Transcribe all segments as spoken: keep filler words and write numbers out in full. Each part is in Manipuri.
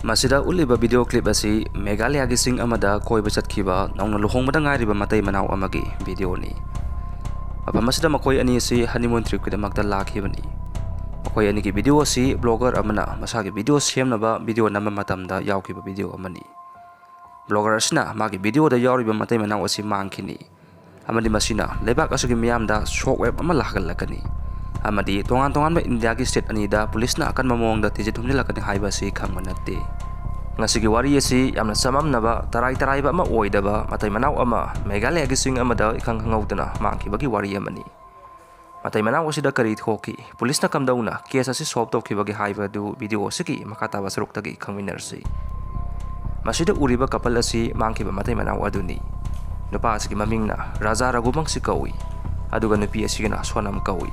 ꯃꯁꯤꯗ ꯎꯠꯂꯤꯕ video clip ꯑꯁꯤ ꯃꯦꯘꯥꯂꯌꯥꯒꯤ ꯆꯤꯡ ꯑꯃꯗ ꯀꯣꯏꯕ ꯆꯠꯈꯤꯕ ꯅꯧꯅ ꯂꯨꯍꯣꯡꯕꯗ ꯉꯥꯏꯔꯤꯕ ꯃꯇꯩ ꯃꯅꯥꯎ ꯑꯃꯒꯤ videoꯅꯤ꯫ ꯃꯐꯝ ꯑꯁꯤꯗ ꯃꯈꯣꯏ ꯑꯅꯤ ꯑꯁꯤ honeymoon tripꯀꯤꯗꯃꯛꯇ ꯂꯥꯛꯈꯤꯕꯅꯤ꯫ ꯃꯈꯣꯏ ꯑꯅꯤꯒꯤ video ꯑꯁꯤ blogger ꯑꯃꯅ ꯃꯁꯥꯒꯤ video ꯁꯦꯝꯅꯕ video ꯅꯝꯕ ꯃꯇꯝꯗ ꯌꯥꯎꯈꯤꯕ video ꯑꯃꯅꯤ꯫ Blogger ꯑꯁꯤꯅ ꯃꯥꯒꯤ videoꯗ ꯌꯥꯎꯔꯤꯕ ꯃꯇꯩ ꯃꯅꯥꯎ ꯑꯁꯤ ꯃꯥꯡꯈꯤꯅꯤ꯫ ꯑꯃꯗꯤ ꯃꯁꯤꯅ ꯂꯩꯕꯥꯛ ꯑꯁꯤꯒꯤ ꯃꯤꯌꯥꯝꯗ shock wave ꯑꯃ ꯂꯥꯛꯍꯜꯂꯛꯀꯅꯤ꯫ ꯑꯃꯗꯤ ꯇꯣꯉꯥꯟ ꯇꯣꯉꯥꯟꯕ ꯏꯟꯗꯤꯌꯥꯒꯤ state ꯑꯅꯤꯗ ꯄꯨꯂꯤꯁꯅ ꯑꯀꯟꯕ ꯃꯑꯣꯡꯗ ꯊꯤꯖꯤꯟ ꯍꯨꯝꯖꯤꯜꯂꯛꯀꯅꯤ ꯍꯥꯏꯕ ꯑꯁꯤ ꯈꯪꯕ ꯅꯠꯇꯦ꯫ ꯉꯁꯤꯒꯤ ꯋꯥꯔꯤ ꯑꯁꯤ ꯌꯥꯝꯅ ꯆꯃꯝꯅꯕ, ꯇꯔꯥꯏ ꯇꯔꯥꯏꯕ ꯑꯃ ꯑꯣꯏꯗꯕ ꯃꯇꯩ ꯃꯅꯥꯎ ꯑꯃ ꯃꯦꯘꯥꯂꯌꯥꯒꯤ ꯆꯤꯡ ꯑꯃꯗ ꯏꯈꯪ ꯈꯪꯍꯧꯗꯅ ꯃꯥꯡꯈꯤꯕꯒꯤ ꯋꯥꯔꯤ ꯑꯃꯅꯤ꯫ ꯃꯇꯩ ꯃꯅꯥꯎ ꯑꯁꯤꯗ ꯀꯔꯤ ꯊꯣꯛꯈꯤ? ꯄꯨꯂꯤꯁꯅ ꯀꯝꯗꯧꯅ case ꯑꯁꯤ solve ꯇꯧꯈꯤꯕꯒꯦ ꯍꯥꯏꯕꯗꯨ video ꯑꯁꯤꯒꯤ ꯃꯈꯥ ꯇꯥꯕ ꯁꯔꯨꯛꯇꯒꯤ ꯈꯪꯃꯤꯟꯅꯔꯁꯤ꯫ ꯃꯁꯤꯗ ꯎꯔꯤꯕ couple ꯑꯁꯤ ꯃꯥꯡꯈꯤꯕ ꯃꯇꯩ ꯃꯅꯥꯎ ꯑꯗꯨꯅꯤ꯫ ꯅꯨꯄꯥ ꯑꯁꯤꯒꯤ ꯃꯃꯤꯡꯅ ꯔꯥꯖꯥ ꯔꯘꯨꯕꯪꯁꯤ ꯀꯧꯏ, ꯑꯗꯨꯒ ꯅꯨꯄꯤ ꯑꯁꯤꯒꯤꯅ ꯁꯣꯅꯝ ꯀꯧꯏ꯫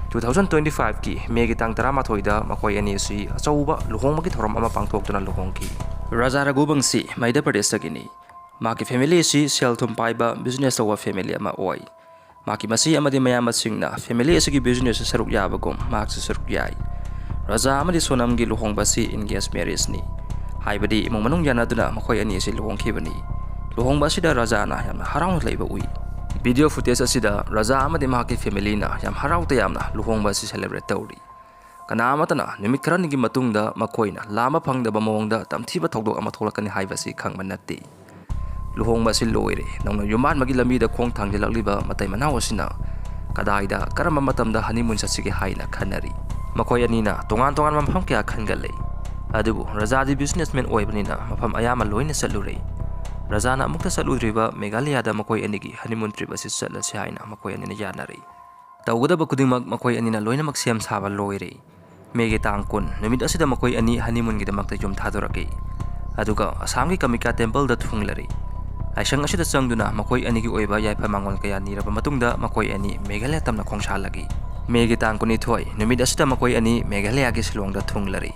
Two thousand twenty fiveꯀꯤ Mayꯒꯤ ꯇꯥꯡ ꯇꯔꯥꯃꯥꯊꯣꯏꯗ ꯃꯈꯣꯏ ꯑꯅꯤ ꯑꯁꯤ ꯑꯆꯧꯕ ꯂꯨꯍꯣꯡꯕꯒꯤ ꯊꯧꯔꯝ ꯑꯃ ꯄꯥꯡꯊꯣꯛꯇꯨꯅ ꯂꯨꯍꯣꯡꯈꯤ꯫ ꯔꯥꯖꯥ ꯔꯘꯨꯕꯪꯁꯤ ꯃꯙ꯭ꯌ ꯄ꯭ꯔꯗꯦꯁꯇꯒꯤꯅꯤ꯫ ꯃꯍꯥꯛꯀꯤ family ꯑꯁꯤ ꯁꯦꯜ ꯊꯨꯝ ꯄꯥꯏꯕ, business ꯇꯧꯕ family ꯑꯃ ꯑꯣꯏ꯫ ꯃꯍꯥꯛꯀꯤ ꯃꯆꯦ ꯑꯃꯗꯤ ꯃꯌꯥꯝꯕꯁꯤꯡꯅ family ꯑꯁꯤꯒꯤ business ꯁꯔꯨꯛ ꯌꯥꯕꯒꯨꯝ ꯃꯍꯥꯛꯁꯨ ꯁꯔꯨꯛ ꯌꯥꯏ꯫ ꯔꯥꯖꯥ ꯑꯃꯗꯤ ꯁꯣꯅꯝꯒꯤ ꯂꯨꯍꯣꯡꯕ ꯑꯁꯤ engaged marriageꯅꯤ, ꯍꯥꯏꯕꯗꯤ ꯏꯃꯨꯡ ꯃꯅꯨꯡ ꯌꯥꯅꯗꯨꯅ ꯃꯈꯣꯏ ꯑꯅꯤ ꯑꯁꯤ ꯂꯨꯍꯣꯡꯈꯤꯕꯅꯤ꯫ ꯂꯨꯍꯣꯡꯕ ꯑꯁꯤꯗ ꯔꯥꯖꯥꯅ ꯌꯥꯝꯅ ꯍꯔꯥꯎꯅ ꯂꯩꯕ ꯎꯏ꯫ Video footage ꯑꯁꯤꯗ ꯔꯥꯖꯥ ꯑꯃꯗꯤ ꯃꯍꯥꯛꯀꯤ familyꯅ ꯌꯥꯝ ꯍꯔꯥꯎ ꯇꯌꯥꯝꯅ ꯂꯨꯍꯣꯡꯕ ꯑꯁꯤ celebrate ꯇꯧꯔꯤ꯫ ꯀꯅꯥ ꯑꯃꯠꯇꯅ ꯅꯨꯃꯤꯠ ꯈꯔꯅꯤꯒꯤ ꯃꯇꯨꯡꯗ ꯃꯈꯣꯏꯅ ꯂꯥꯝꯕ ꯐꯪꯗꯕ ꯃꯑꯣꯡꯗ ꯇꯝꯊꯤꯕ ꯊꯧꯗꯣꯛ ꯑꯃ ꯊꯣꯛꯂꯛꯀꯅꯤ ꯍꯥꯏꯕꯁꯤ ꯈꯪꯕ ꯅꯠꯇꯦ꯫ ꯂꯨꯍꯣꯡꯕ ꯑꯁꯤ ꯂꯣꯏꯔꯦ꯫ ꯅꯧꯅ ꯌꯨꯝꯕꯥꯟꯕꯒꯤ ꯂꯝꯕꯤꯗ ꯈꯣꯡ ꯊꯥꯡꯖꯤꯜꯂꯛꯂꯤꯕ ꯃꯇꯩ ꯃꯅꯥꯎ ꯑꯁꯤꯅ ꯀꯗꯥꯏꯗ, ꯀꯔꯝꯕ ꯃꯇꯝꯗ honeymoon ꯆꯠꯁꯤꯒꯦ ꯍꯥꯏꯅ ꯈꯟꯅꯔꯤ꯫ ꯃꯈꯣꯏ ꯑꯅꯤꯅ ꯇꯣꯉꯥꯟ ꯇꯣꯉꯥꯟꯕ ꯃꯐꯝ ꯀꯌꯥ ꯈꯟꯒꯠꯂꯦ꯫ ꯑꯗꯨꯕꯨ ꯔꯥꯖꯥꯗꯤ businessman ꯑꯣꯏꯕꯅꯤꯅ ꯃꯐꯝ ꯑꯌꯥꯝꯕ ꯂꯣꯏꯅ ꯆꯠꯂꯨꯔꯦ꯫ ꯔꯥꯖꯥꯅ ꯑꯃꯨꯛꯇ ꯆꯠꯂꯨꯗ꯭ꯔꯤꯕ ꯃꯦꯘꯥꯂꯌꯥꯗ ꯃꯈꯣꯏ ꯑꯅꯤꯒꯤ honeymoon trip ꯑꯁꯤ ꯆꯠꯂꯁꯤ ꯍꯥꯏꯅ ꯃꯈꯣꯏ ꯑꯅꯤꯅ ꯌꯥꯅꯔꯦ꯫ ꯇꯧꯒꯗꯕ ꯈꯨꯗꯤꯡꯃꯛ ꯃꯈꯣꯏ ꯑꯅꯤꯅ ꯂꯣꯏꯅꯃꯛ ꯁꯦꯝ ꯁꯥꯕ ꯂꯣꯏꯔꯦ꯫ ꯃꯦꯒꯤ ꯇꯥꯡ ꯀꯨꯟ ꯅꯨꯃꯤꯠ ꯑꯁꯤꯗ ꯃꯈꯣꯏ ꯑꯅꯤ honeymoonꯒꯤꯗꯃꯛꯇ ꯌꯨꯝ ꯊꯥꯗꯣꯔꯛꯏ꯫ ꯑꯗꯨꯒ ꯑꯁꯥꯝꯒꯤ ꯀꯃꯤꯀꯥ templeꯗ ꯊꯨꯡꯂꯔꯤ꯫ ꯂꯥꯏꯁꯪ ꯑꯁꯤꯗ ꯆꯪꯗꯨꯅ ꯃꯈꯣꯏ ꯑꯅꯤꯒꯤ ꯑꯣꯏꯕ ꯌꯥꯏꯐ ꯃꯥꯡꯒꯣꯜ ꯀꯌꯥ ꯅꯤꯔꯕ ꯃꯇꯨꯡꯗ ꯃꯈꯣꯏ ꯑꯅꯤ ꯃꯦꯘꯥꯂꯌꯥ ꯇꯝꯅ ꯈꯣꯡꯁꯥꯜꯂꯛꯏ꯫ ꯃꯦꯒꯤ ꯇꯥꯡ ꯀꯨꯟꯅꯤꯊꯣꯏ ꯅꯨꯃꯤꯠ ꯑꯁꯤꯗ ꯃꯈꯣꯏ ꯑꯅꯤ ꯃꯦꯘꯥꯂꯌꯥꯒꯤ ꯁꯤꯂꯣꯡꯗ ꯊꯨꯡꯂꯔꯤ꯫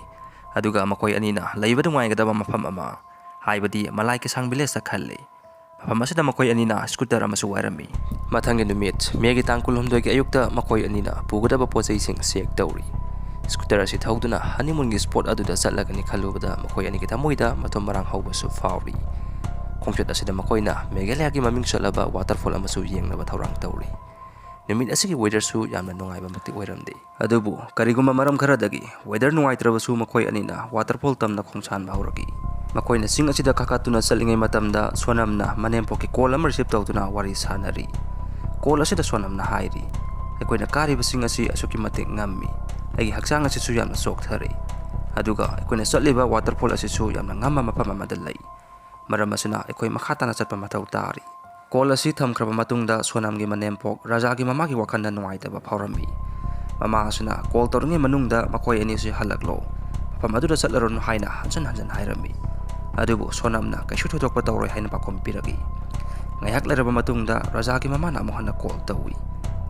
ꯑꯗꯨꯒ ꯃꯈꯣꯏ ꯑꯅꯤꯅ ꯂꯩꯕ ꯅꯨꯡꯉꯥꯏꯒꯗꯕ ꯃꯐꯝ ꯑꯃ, ꯍꯥꯏꯕꯗꯤ ꯃꯂꯥꯏ ꯀꯤꯁꯥꯡ villageꯇ ꯈꯜꯂꯤ꯫ ꯃꯐꯝ ꯑꯁꯤꯗ ꯃꯈꯣꯏ ꯑꯅꯤꯅ scooter ꯑꯃꯁꯨ ꯋꯥꯏꯔꯝꯃꯤ꯫ ꯃꯊꯪꯒꯤ ꯅꯨꯃꯤꯠ, ꯃꯦꯒꯤ ꯇꯥꯡ ꯀꯨꯟꯍꯨꯝꯗꯣꯏꯒꯤ ꯑꯌꯨꯛꯇ ꯃꯈꯣꯏ ꯑꯅꯤꯅ ꯄꯨꯒꯗꯕ ꯄꯣꯠꯆꯩꯁꯤꯡ check ꯇꯧꯔꯤ꯫ ꯁ꯭ꯀꯨꯇꯔ ꯑꯁꯤ ꯊꯧꯗꯨꯅ ꯍꯅꯤꯃꯨꯟꯒꯤ ꯁ꯭ꯄꯣꯠ ꯑꯗꯨꯗ ꯆꯠꯂꯒꯅꯤ ꯈꯜꯂꯨꯕꯗ ꯃꯈꯣꯏ ꯑꯅꯤꯒꯤ ꯊꯃꯣꯏꯗ ꯃꯊꯨꯝ ꯃꯔꯥꯡ ꯍꯧꯕꯁꯨ ꯐꯥꯎꯔꯤ꯫ ꯈꯣꯡꯆꯠ ꯑꯁꯤꯗ ꯃꯈꯣꯏꯅ ꯃꯦꯘꯥꯂꯌꯥꯒꯤ ꯃꯃꯤꯡ ꯆꯠꯂꯕ ꯋꯥꯇꯔꯐꯣꯜ ꯑꯃꯁꯨ ꯌꯦꯡꯅꯕ ꯊꯧꯔꯥꯡ ꯇꯧꯔꯤ꯫ ꯅꯨꯃꯤꯠ ꯑꯁꯤꯒꯤ ꯋꯦꯗꯔꯁꯨ ꯌꯥꯝꯅ ꯅꯨꯡꯉꯥꯏꯕꯃꯛꯇꯤ ꯑꯣꯏꯔꯝꯗꯦ꯫ ꯑꯗꯨꯕꯨ ꯀꯔꯤꯒꯨꯝꯕ ꯃꯔꯝ ꯈꯔꯗꯒꯤ ꯋꯦꯗꯔ ꯅꯨꯡꯉꯥꯏꯇ꯭ꯔꯕꯁꯨ ꯃꯈꯣꯏ ꯑꯅꯤꯅ ꯋꯥꯇꯔꯐꯣꯜ ꯇꯝꯅ ꯈꯣꯡꯁꯥꯟꯕ ꯍꯧꯔꯛꯏ꯫ ꯃꯈꯣꯏꯅ ꯆꯤꯡ ꯑꯁꯤꯗ ꯀꯥꯈꯠꯇꯨꯅ ꯆꯠꯂꯤꯉꯩ ꯃꯇꯝꯗ ꯁꯣꯅꯝꯅ ꯃꯅꯦꯝꯄꯣꯛꯀꯤ ꯀꯣꯜ ꯑꯃ ꯔꯤꯁꯤꯞ ꯇꯧꯗꯨꯅ ꯋꯥꯔꯤ ꯁꯥꯟꯅꯔꯤ꯫ ꯀꯣꯜ ꯑꯁꯤꯗ ꯁꯣꯅꯝꯅ ꯍꯥꯏꯔꯤ, "ꯑꯩꯈꯣꯏꯅ ꯀꯥꯔꯤꯕꯁꯤꯡ ꯑꯁꯤ ꯑꯁꯨꯛꯀꯤ ꯃꯇꯤꯛ ꯉꯝꯃꯤ꯫ ꯑꯩꯒꯤ ꯍꯛꯆꯥꯡ ꯑꯁꯤꯁꯨ ꯌꯥꯝꯅ ꯆꯣꯛꯊꯔꯦ꯫ ꯑꯗꯨꯒ ꯑꯩꯈꯣꯏꯅ ꯆꯠꯂꯤꯕ ꯋꯥꯇꯔꯐꯣꯜ ꯑꯁꯤꯁꯨ ꯌꯥꯝꯅ ꯉꯝꯕ ꯃꯐꯝ ꯑꯃꯗ ꯂꯩ꯫ ꯃꯔꯝ ꯑꯁꯤꯅ ꯑꯩꯈꯣꯏ ꯃꯈꯥ ꯇꯥꯅ ꯆꯠꯄ ꯃꯊꯧ ꯇꯥꯔꯤ"꯫ ꯀꯣꯜ ꯑꯁꯤ ꯊꯝꯈ꯭ꯔꯕ ꯃꯇꯨꯡꯗ ꯁꯣꯅꯝꯒꯤ ꯃꯅꯦꯝꯄꯣꯛ ꯔꯥꯖꯥꯒꯤ ꯃꯃꯥꯒꯤ ꯋꯥꯈꯜꯗ ꯅꯨꯡꯉꯥꯏꯇꯕ ꯐꯥꯎꯔꯝꯃꯤ꯫ ꯃꯃꯥ ꯑꯁꯤꯅ ꯀꯣꯜ ꯇꯧꯔꯤꯉꯩ ꯃꯅꯨꯡꯗ ꯃꯈꯣꯏ ꯑꯅꯤꯁꯤ ꯍꯜꯂꯛꯂꯣ, ꯃꯐꯝ ꯑꯗꯨꯗ ꯆꯠꯂꯔꯨꯅꯨ ꯍꯥꯏꯅ ꯍꯟꯖꯟ ꯍꯟꯖꯟ ꯍꯥꯏꯔꯝꯃꯤ꯫ ꯑꯗꯨꯕꯨ ꯁꯣꯅꯝꯅ ꯀꯩꯁꯨ ꯊꯣꯏꯗꯣꯛꯄ ꯇꯧꯔꯣꯏ ꯍꯥꯏꯅ ꯄꯥꯎꯈꯨꯝ ꯄꯤꯔꯛꯏ꯫ ꯉꯥꯏꯍꯥꯛ ꯂꯩꯔꯕ ꯃꯇꯨꯡꯗ ꯔꯥꯖꯥꯒꯤ ꯃꯃꯥꯅ ꯑꯃꯨꯛ ꯍꯟꯅ ꯀꯣꯜ ꯇꯧꯏ꯫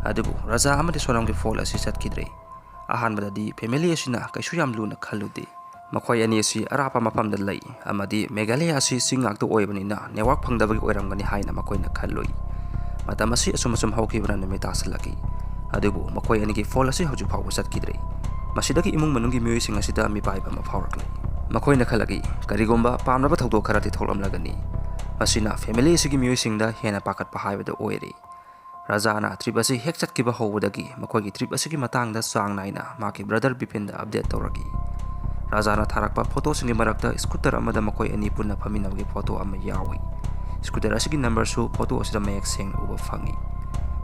ꯑꯗꯨꯕꯨ ꯔꯥꯖꯥ ꯑꯃꯗꯤ ꯁꯣꯅꯝꯒꯤ ꯐꯣꯟ ꯑꯁꯤ ꯆꯠꯈꯤꯗ꯭ꯔꯦ꯫ ꯑꯍꯥꯟꯕꯗꯗꯤ ꯐꯦꯃꯤꯂꯤ ꯑꯁꯤꯅ ꯀꯩꯁꯨ ꯌꯥꯝ ꯂꯨꯅ ꯈꯜꯂꯨꯗꯦ꯫ ꯃꯈꯣꯏ ꯑꯅꯤ ꯑꯁꯤ ꯑꯔꯥꯞꯄ ꯃꯐꯝꯗ ꯂꯩ ꯑꯃꯗꯤ ꯃꯦꯘꯥꯂꯌꯥ ꯑꯁꯤ ꯆꯤꯡ ꯉꯥꯛꯇ ꯑꯣꯏꯕꯅꯤꯅ ꯅꯦꯠꯋꯥꯔꯛ ꯐꯪꯗꯕꯒꯤ ꯑꯣꯏꯔꯝꯒꯅꯤ ꯍꯥꯏꯅ ꯃꯈꯣꯏꯅ ꯈꯜꯂꯨꯏ꯫ ꯃꯇꯝ ꯑꯁꯤ ꯑꯁꯨꯝ ꯑꯁꯨꯝ ꯍꯧꯈꯤꯕꯅ ꯅꯨꯃꯤꯠ ꯇꯥꯁꯤꯜꯂꯛꯏ꯫ ꯑꯗꯨꯕꯨ ꯃꯈꯣꯏ ꯑꯅꯤꯒꯤ ꯐꯣꯟ ꯑꯁꯤ ꯍꯧꯖꯤꯛ ꯐꯥꯎꯕ ꯆꯠꯈꯤꯗ꯭ꯔꯦ꯫ ꯃꯁꯤꯗꯒꯤ ꯏꯃꯨꯡ ꯃꯅꯨꯡꯒꯤ ꯃꯤꯑꯣꯏꯁꯤꯡ ꯑꯁꯤꯗ ꯃꯤꯄꯥꯏꯕ ꯑꯃ ꯐꯥꯎꯔꯛꯂꯦ꯫ ꯃꯈꯣꯏꯅ ꯈꯜꯂꯛꯏ, ꯀꯔꯤꯒꯨꯝꯕ ꯄꯥꯝꯅꯕ ꯊꯧꯗꯣꯛ ꯈꯔꯗꯤ ꯊꯣꯛꯂꯝꯂꯒꯅꯤ꯫ ꯃꯁꯤꯅ ꯐꯦꯃꯤꯂꯤ ꯑꯁꯤꯒꯤ ꯃꯤꯑꯣꯏꯁꯤꯡꯗ ꯍꯦꯟꯅ ꯄꯥꯈꯠꯄ ꯍꯥꯏꯕꯗꯨ ꯑꯣꯏꯔꯦ꯫ ꯔꯥꯖꯥꯅ ꯇ꯭ꯔꯤꯞ ꯑꯁꯤ ꯍꯦꯛ ꯆꯠꯈꯤꯕ ꯍꯧꯕꯗꯒꯤ ꯃꯈꯣꯏꯒꯤ ꯇ꯭ꯔꯤꯞ ꯑꯁꯤꯒꯤ ꯃꯇꯥꯡꯗ ꯆꯥꯡ ꯅꯥꯏꯅ ꯃꯍꯥꯛꯀꯤ ꯕ꯭ꯔꯗꯔ ꯕꯤꯄꯤꯟꯗ ꯑꯞꯗꯦꯠ ꯇꯧꯔꯛꯏ꯫ ꯔꯥꯖꯥꯅ ꯊꯥꯔꯛꯄ ꯐꯣꯇꯣꯁꯤꯡꯒꯤ ꯃꯔꯛꯇ ꯁ꯭ꯀꯨꯇꯔ ꯑꯃꯗ ꯃꯈꯣꯏ ꯑꯅꯤ ꯄꯨꯟꯅ ꯐꯝꯃꯤꯟꯅꯕꯒꯤ ꯐꯣꯇꯣ ꯑꯃ ꯌꯥꯎꯏ꯫ ꯁ꯭ꯀꯨꯇꯔ ꯑꯁꯤꯒꯤ ꯅꯝꯕꯔꯁꯨ ꯐꯣꯇꯣ ꯑꯁꯤꯗ ꯃꯌꯦꯛ ꯁꯦꯡꯅ ꯎꯕ ꯐꯪꯏ꯫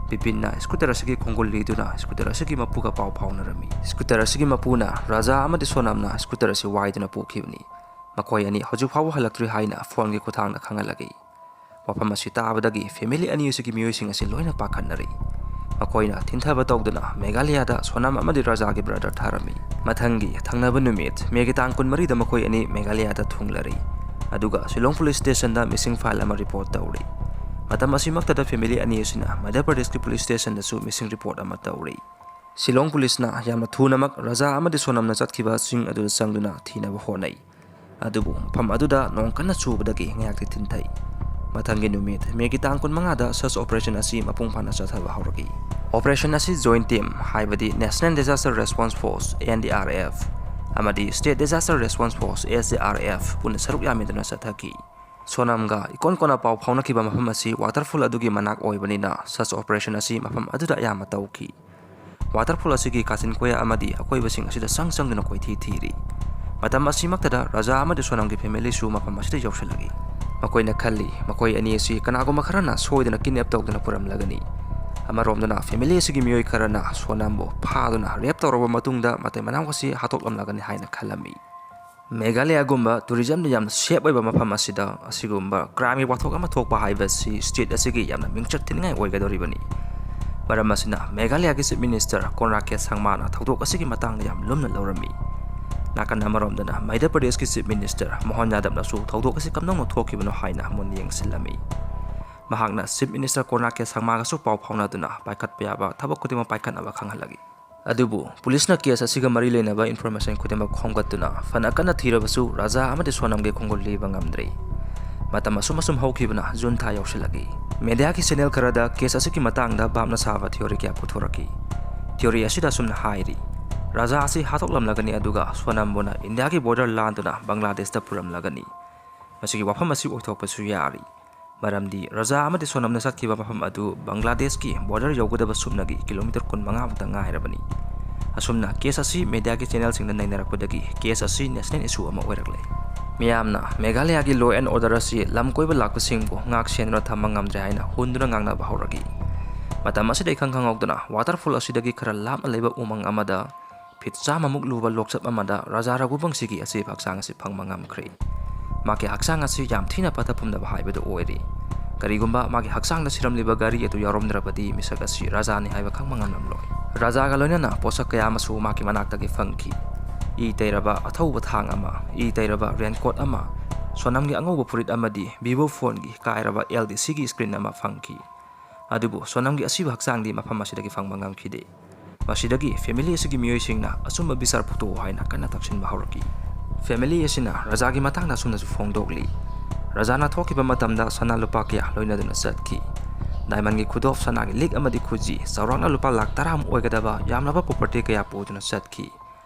ꯕꯤꯄꯤꯟꯅ ꯁ꯭ꯀꯨꯇꯔ ꯑꯁꯤꯒꯤ ꯈꯣꯡꯒꯨꯜ ꯂꯤꯗꯨꯅ ꯁ꯭ꯀꯨꯇꯔ ꯑꯁꯤꯒꯤ ꯃꯄꯨꯒ ꯄꯥꯎ ꯐꯥꯎꯅꯔꯝꯃꯤ꯫ ꯁ꯭ꯀꯨꯇꯔ ꯑꯁꯤꯒꯤ ꯃꯄꯨꯅ ꯔꯥꯖꯥ ꯑꯃꯗꯤ ꯁꯣꯅꯝꯅ ꯁ꯭ꯀꯨꯇꯔ ꯑꯁꯤ ꯋꯥꯏꯗꯨꯅ ꯄꯨꯈꯤꯕꯅꯤ꯫ ꯃꯈꯣꯏ ꯑꯅꯤ ꯍꯧꯖꯤꯛ ꯐꯥꯎꯕ ꯍꯜꯂꯛꯇ꯭ꯔꯤ ꯍꯥꯏꯅ ꯐꯣꯟꯒꯤ ꯈꯨꯠꯊꯥꯡꯗ ꯈꯪꯍꯜꯂꯛꯏ꯫ ꯋꯥꯐꯝ ꯑꯁꯤ ꯇꯥꯕꯗꯒꯤ ꯐꯦꯃꯤꯂꯤ ꯑꯅꯤ ꯑꯁꯤꯒꯤ ꯃꯤꯑꯣꯏꯁꯤꯡ ꯑꯁꯤ ꯂꯣꯏꯅ ꯄꯥꯈꯠꯅꯔꯤ꯫ ꯃꯈꯣꯏꯅ ꯊꯤꯟꯊꯕ ꯇꯧꯗꯨꯅ ꯃꯦꯘꯥꯂꯌꯥꯗ ꯁꯣꯅꯝ ꯑꯃꯗꯤ ꯔꯥꯖꯥꯒꯤ ꯕ꯭ꯔꯗꯔ ꯊꯥꯔꯝꯃꯤ꯫ ꯃꯊꯪꯒꯤ ꯊꯪꯅꯕ ꯅꯨꯃꯤꯠ, ꯃꯦꯒꯤ ꯇꯥꯡ ꯀꯨꯟꯃꯔꯤꯗ ꯃꯈꯣꯏ ꯑꯅꯤ ꯃꯦꯘꯥꯂꯌꯥꯗ ꯊꯨꯡꯂꯔꯤ꯫ ꯑꯗꯨꯒ ꯁꯤꯂꯣꯡ ꯄꯨꯂꯤꯁ ꯁ꯭ꯇꯦꯁꯟꯗ ꯃꯤꯁꯤꯡ ꯐꯥꯏꯜ ꯑꯃ ꯔꯤꯄꯣꯔꯠ ꯇꯧꯔꯤ꯫ ꯃꯇꯝ ꯑꯁꯤꯃꯛꯇꯗ ꯐꯦꯃꯤꯂꯤ ꯑꯅꯤ ꯑꯁꯤꯅ ꯃꯙ꯭ꯌ ꯄ꯭ꯔꯗꯦꯁꯀꯤ ꯄꯨꯂꯤꯁ ꯁ꯭ꯇꯦꯁꯟꯗꯁꯨ ꯃꯤꯁꯤꯡ ꯔꯤꯄꯣꯔꯠ ꯑꯃ ꯇꯧꯔꯤ꯫ ꯁꯤꯂꯣꯡ ꯄꯨꯂꯤꯁꯅ ꯌꯥꯝꯅ ꯊꯨꯅꯃꯛ ꯔꯥꯖꯥ ꯑꯃꯗꯤ ꯁꯣꯅꯝꯅ ꯆꯠꯈꯤꯕ ꯆꯤꯡ ꯑꯗꯨꯗ ꯆꯪꯗꯨꯅ ꯊꯤꯅꯕ ꯍꯣꯠꯅꯩ꯫ ꯑꯗꯨꯕꯨ ꯃꯐꯝ ꯑꯗꯨꯗ ꯅꯣꯡ ꯀꯟꯅ ꯆꯨꯕꯗꯒꯤ ꯉꯥꯏꯍꯥꯛꯇꯤ ꯊꯤꯟꯊꯩ꯫ ꯃꯊꯪꯒꯤ ꯅꯨꯃꯤꯠ, ꯃꯦꯒꯤ ꯇꯥꯡ ꯀꯨꯟꯃꯉꯥꯗ search operation ꯑꯁꯤ ꯃꯄꯨꯡ ꯐꯥꯅ ꯆꯠꯊꯕ ꯍꯧꯔꯛꯏ꯫ Operation ꯑꯁꯤ joint team, ꯍꯥꯏꯕꯗꯤ National Disaster Response Force, N D R F, ꯑꯃꯗꯤ State Disaster Response Force, S D R F, ꯄꯨꯟꯅ ꯁꯔꯨꯛ ꯌꯥꯃꯤꯟꯗꯨꯅ ꯆꯠꯊꯈꯤ꯫ ꯁꯣꯅꯝꯒ ꯏꯀꯣꯟ ꯀꯣꯟꯅ ꯄꯥꯎ ꯐꯥꯎꯅꯈꯤꯕ ꯃꯐꯝ ꯑꯁꯤ waterfall ꯑꯗꯨꯒꯤ ꯃꯅꯥꯛ ꯑꯣꯏꯕꯅꯤꯅ, search operation ꯑꯁꯤ ꯃꯐꯝ ꯑꯗꯨꯗ ꯑꯌꯥꯝꯕ ꯇꯧꯈꯤ꯫ Waterfall ꯑꯁꯤꯒꯤ ꯀꯥꯆꯤꯟ ꯀꯣꯌꯥ ꯑꯃꯗꯤ ꯑꯀꯣꯏꯕꯁꯤꯡ ꯑꯁꯤꯗ ꯆꯪ ꯆꯪꯗꯨꯅ ꯀꯣꯏꯊꯤ ꯊꯤꯔꯤ꯫ ꯃꯇꯝ ꯑꯁꯤꯃꯛꯇꯗ ꯔꯥꯖꯥ ꯑꯃꯗꯤ ꯁꯣꯅꯝꯒꯤ familyꯁꯨ ꯃꯐꯝ ꯑꯁꯤꯗ ꯌꯧꯁꯤꯜꯂꯛꯏ꯫ ꯃꯈꯣꯏꯅ ꯈꯜꯂꯤ, ꯃꯈꯣꯏ ꯑꯅꯤ ꯑꯁꯤ ꯀꯅꯥꯒꯨꯝꯕ ꯈꯔꯅ ꯁꯣꯏꯗꯅ kidnap ꯇꯧꯗꯨꯅ ꯄꯨꯔꯝꯂꯒꯅꯤ꯫ ꯑꯃꯔꯣꯝꯗꯅ, family ꯑꯁꯤꯒꯤ ꯃꯤꯑꯣꯏ ꯈꯔꯅ ꯁꯣꯅꯝꯕꯨ ꯐꯥꯗꯨꯅ rape ꯇꯧꯔꯕ ꯃꯇꯨꯡꯗ ꯃꯇꯩ ꯃꯅꯥꯎ ꯑꯁꯤ ꯍꯥꯠꯇꯣꯛꯂꯝꯂꯒꯅꯤ ꯍꯥꯏꯅ ꯈꯜꯂꯝꯃꯤ꯫ ꯃꯦꯘꯥꯂꯌꯥꯒꯨꯝꯕ tourismꯗ ꯌꯥꯝꯅ safe ꯑꯣꯏꯕ ꯃꯐꯝ ꯑꯁꯤꯗ ꯑꯁꯤꯒꯨꯝꯕ crimeꯒꯤ ꯋꯥꯊꯣꯛ ꯑꯃ ꯊꯣꯛꯄ ꯍꯥꯏꯕꯁꯤ state ꯑꯁꯤꯒꯤ ꯌꯥꯝꯅ ꯃꯤꯡꯆꯠ ꯊꯤꯅꯤꯡꯉꯥꯏ ꯑꯣꯏꯒꯗꯧꯔꯤꯕꯅꯤ꯫ ꯃꯔꯝ ꯑꯁꯤꯅ, ꯃꯦꯘꯥꯂꯌꯥꯒꯤ Chief Minister ꯀꯣꯟꯔꯥꯗ ꯀꯦ ꯁꯪꯃꯥꯅ ꯊꯧꯗꯣꯛ ꯑꯁꯤꯒꯤ ꯃꯇꯥꯡꯗ ꯌꯥꯝ ꯂꯨꯝꯅ ꯂꯧꯔꯝꯃꯤ꯫ ꯅꯥꯀꯟ ꯑꯃꯔꯣꯝꯗꯅ, ꯃꯙ꯭ꯌ ꯄ꯭ꯔꯗꯦꯁꯀꯤ Chief Minister ꯃꯣꯍꯟ ꯌꯥꯗꯕꯅꯁꯨ ꯊꯧꯗꯣꯛ ꯑꯁꯤ ꯀꯝꯗꯧꯅ ꯊꯣꯛꯈꯤꯕꯅꯣ ꯍꯥꯏꯅ ꯃꯨꯟꯅ ꯌꯦꯡꯁꯤꯜꯂꯝꯃꯤ꯫ ꯃꯍꯥꯛꯅ Chief Minister ꯀꯣꯟꯔꯥꯗ ꯀꯦ ꯁꯪꯃꯥꯒꯁꯨ ꯄꯥꯎ ꯐꯥꯎꯅꯗꯨꯅ ꯄꯥꯏꯈꯠꯄ ꯌꯥꯕ ꯊꯕꯛ ꯈꯨꯗꯤꯡꯃꯛ ꯄꯥꯏꯈꯠꯅꯕ ꯈꯪꯍꯜꯂꯛꯏ꯫ ꯑꯗꯨꯕꯨ ꯄꯨꯂꯤꯁꯅ case ꯑꯁꯤꯒ ꯃꯔꯤ ꯂꯩꯅꯕ information ꯈꯨꯗꯤꯡꯃꯛ ꯈꯣꯝꯒꯠꯇꯨꯅ ꯐꯅ ꯀꯟꯅ ꯊꯤꯔꯕꯁꯨ ꯔꯥꯖꯥ ꯑꯃꯗꯤ ꯁꯣꯅꯝꯒꯤ ꯈꯣꯡꯒꯨꯜ ꯂꯦꯕ ꯉꯝꯗ꯭ꯔꯤ꯫ ꯃꯇꯝ ꯑꯁꯨꯝ ꯑꯁꯨꯝ ꯍꯧꯈꯤꯕꯅ June ꯊꯥ ꯌꯧꯁꯤꯜꯂꯛꯏ꯫ Mediaꯒꯤ channel ꯈꯔꯗ case ꯑꯁꯤꯒꯤ ꯃꯇꯥꯡꯗ ꯚꯥꯞꯅ ꯁꯥꯕ theory ꯀꯌꯥ ꯄꯨꯊꯣꯔꯛꯈꯤ꯫ Theory ꯑꯁꯤꯗ ꯑꯁꯨꯝꯅ ꯍꯥꯏꯔꯤ, ꯔꯥꯖꯥ ꯑꯁꯤ ꯍꯥꯠꯇꯣꯛꯂꯝꯂꯒꯅꯤ, ꯑꯗꯨꯒ ꯁꯣꯅꯝꯕꯨꯅ ꯏꯟꯗꯤꯌꯥꯒꯤ border ꯂꯥꯟꯗꯨꯅ ꯕꯪꯒ꯭ꯂꯥꯗꯦꯁꯇ ꯄꯨꯔꯝꯂꯒꯅꯤ꯫ ꯃꯁꯤꯒꯤ ꯋꯥꯐꯝ ꯑꯁꯤ ꯑꯣꯏꯊꯣꯛꯄꯁꯨ ꯌꯥꯔꯤ꯫ ꯃꯔꯝꯗꯤ ꯔꯥꯖꯥ ꯑꯃꯗꯤ ꯁꯣꯅꯝꯅ ꯆꯠꯈꯤꯕ ꯃꯐꯝ ꯑꯗꯨ ꯕꯪꯒ꯭ꯂꯥꯗꯦꯁꯀꯤ border ꯌꯧꯒꯗꯕ ꯁꯨꯞꯅꯒꯤ kilometre ꯀꯨꯟꯃꯉꯥ ꯃꯨꯛꯇ ꯉꯥꯏꯔꯕꯅꯤ꯫ ꯑꯁꯨꯝꯅ case ꯑꯁꯤ mediaꯒꯤ channelꯁꯤꯡꯗ ꯅꯩꯅꯔꯛꯄꯗꯒꯤ case ꯑꯁꯤ national issue ꯑꯃ ꯑꯣꯏꯔꯛꯂꯦ꯫ ꯃꯤꯌꯥꯝꯅ ꯃꯦꯘꯥꯂꯌꯥꯒꯤ law and order ꯑꯁꯤ ꯂꯝ ꯀꯣꯏꯕ ꯂꯥꯛꯄꯁꯤꯡꯕꯨ ꯉꯥꯛ ꯁꯦꯟꯗꯨꯅ ꯊꯝꯕ ꯉꯝꯗ꯭ꯔꯦ ꯍꯥꯏꯅ ꯍꯨꯟꯗꯨꯅ ꯉꯥꯡꯅꯕ ꯍꯧꯔꯛꯏ꯫ ꯃꯇꯝ ꯑꯁꯤꯗ ꯏꯈꯪ ꯈꯪꯍꯧꯗꯅ waterfall ꯑꯁꯤꯗꯒꯤ ꯈꯔ ꯂꯥꯞꯅ ꯂꯩꯕ ꯎꯃꯪ ꯑꯃꯗ ꯐꯤꯠ ꯆꯥꯝꯃꯃꯨꯛ ꯂꯨꯕ ꯂꯣꯛꯆꯞ ꯑꯃꯗ ꯔꯥꯖꯥ ꯔꯘꯨꯕꯪꯁꯤꯒꯤ ꯑꯁꯤꯕ ꯍꯛꯆꯥꯡ ꯑꯁꯤ ꯐꯪꯕ ꯉꯝꯈ꯭ꯔꯦ꯫ ꯃꯍꯥꯛꯀꯤ ꯍꯛꯆꯥꯡ ꯑꯁꯤ ꯌꯥꯝ ꯊꯤꯅ ꯄꯠꯊ ꯄꯨꯝꯗꯕ ꯍꯥꯏꯕꯗꯨ ꯑꯣꯏꯔꯦ꯫ ꯀꯔꯤꯒꯨꯝꯕ ꯃꯥꯒꯤ ꯍꯛꯆꯥꯡꯗ ꯁꯤꯔꯝꯂꯤꯕ ꯘꯔꯤ ꯑꯗꯨ ꯌꯥꯎꯔꯝꯗ꯭ꯔꯕꯗꯤ ꯃꯤꯁꯛ ꯑꯁꯤ ꯔꯥꯖꯥꯅꯤ ꯍꯥꯏꯕ ꯈꯪꯕ ꯉꯝꯂꯝꯂꯣꯏ꯫ ꯔꯥꯖꯥꯒ ꯂꯣꯏꯅꯅ ꯄꯣꯠꯁꯛ ꯀꯌꯥ ꯑꯃꯁꯨ ꯃꯍꯥꯛꯀꯤ ꯃꯅꯥꯛꯇꯒꯤ ꯐꯪꯈꯤ꯫ ꯏ ꯇꯩꯔꯕ ꯑꯊꯧꯕ ꯊꯥꯡ ꯑꯃ, ꯏ ꯇꯩꯔꯕ raincoat ꯑꯃ, ꯁꯣꯅꯝꯒꯤ ꯑꯉꯧꯕ ꯐꯨꯔꯤꯠ ꯑꯃꯗꯤ Vivo phoneꯒꯤ ꯀꯥꯏꯔꯕ L D Cꯒꯤ screen ꯑꯃ ꯐꯪꯈꯤ꯫ ꯑꯗꯨꯕꯨ ꯁꯣꯅꯝꯒꯤ ꯑꯁꯤꯕ ꯍꯛꯆꯥꯡꯗꯤ ꯃꯐꯝ ꯑꯁꯤꯗꯒꯤ ꯐꯪꯕ ꯉꯝꯈꯤꯗꯦ꯫ ꯃꯁꯤꯗꯒꯤ family ꯑꯁꯤꯒꯤ ꯃꯤꯑꯣꯏꯁꯤꯡꯅ ꯑꯆꯨꯝꯕ ꯕꯤꯆꯥꯔ ꯄꯨꯊꯣꯛꯎ ꯍꯥꯏꯅ ꯀꯟꯅ ꯇꯛꯁꯤꯟꯕ ꯍꯧꯔꯛꯈꯤ꯫ Family ꯑꯁꯤꯅ ꯔꯥꯖꯥꯒꯤ ꯃꯇꯥꯡꯗ ꯑꯁꯨꯝꯅꯁꯨ ꯐꯣꯡꯗꯣꯛꯂꯤ, ꯔꯥꯖꯥꯅ ꯊꯣꯛꯈꯤꯕ ꯃꯇꯝꯗ ꯁꯅꯥ ꯂꯨꯄꯥ ꯀꯌꯥ ꯂꯣꯏꯅꯗꯨꯅ ꯆꯠꯈꯤ꯫ ꯗꯥꯏꯃꯟꯒꯤ ꯈꯨꯗꯣꯞ, ꯁꯅꯥꯒꯤ ꯂꯤꯛ ꯑꯃꯗꯤ ꯈꯨꯖꯤ, ꯆꯥꯎꯔꯥꯛꯅ ꯂꯨꯄꯥ ꯂꯥꯈ ꯇꯔꯥꯃꯨꯛ ꯑꯣꯏꯒꯗꯕ ꯌꯥꯝꯂꯕ property ꯀꯌꯥ ꯄꯨꯗꯨꯅ ꯆꯠꯈꯤ꯫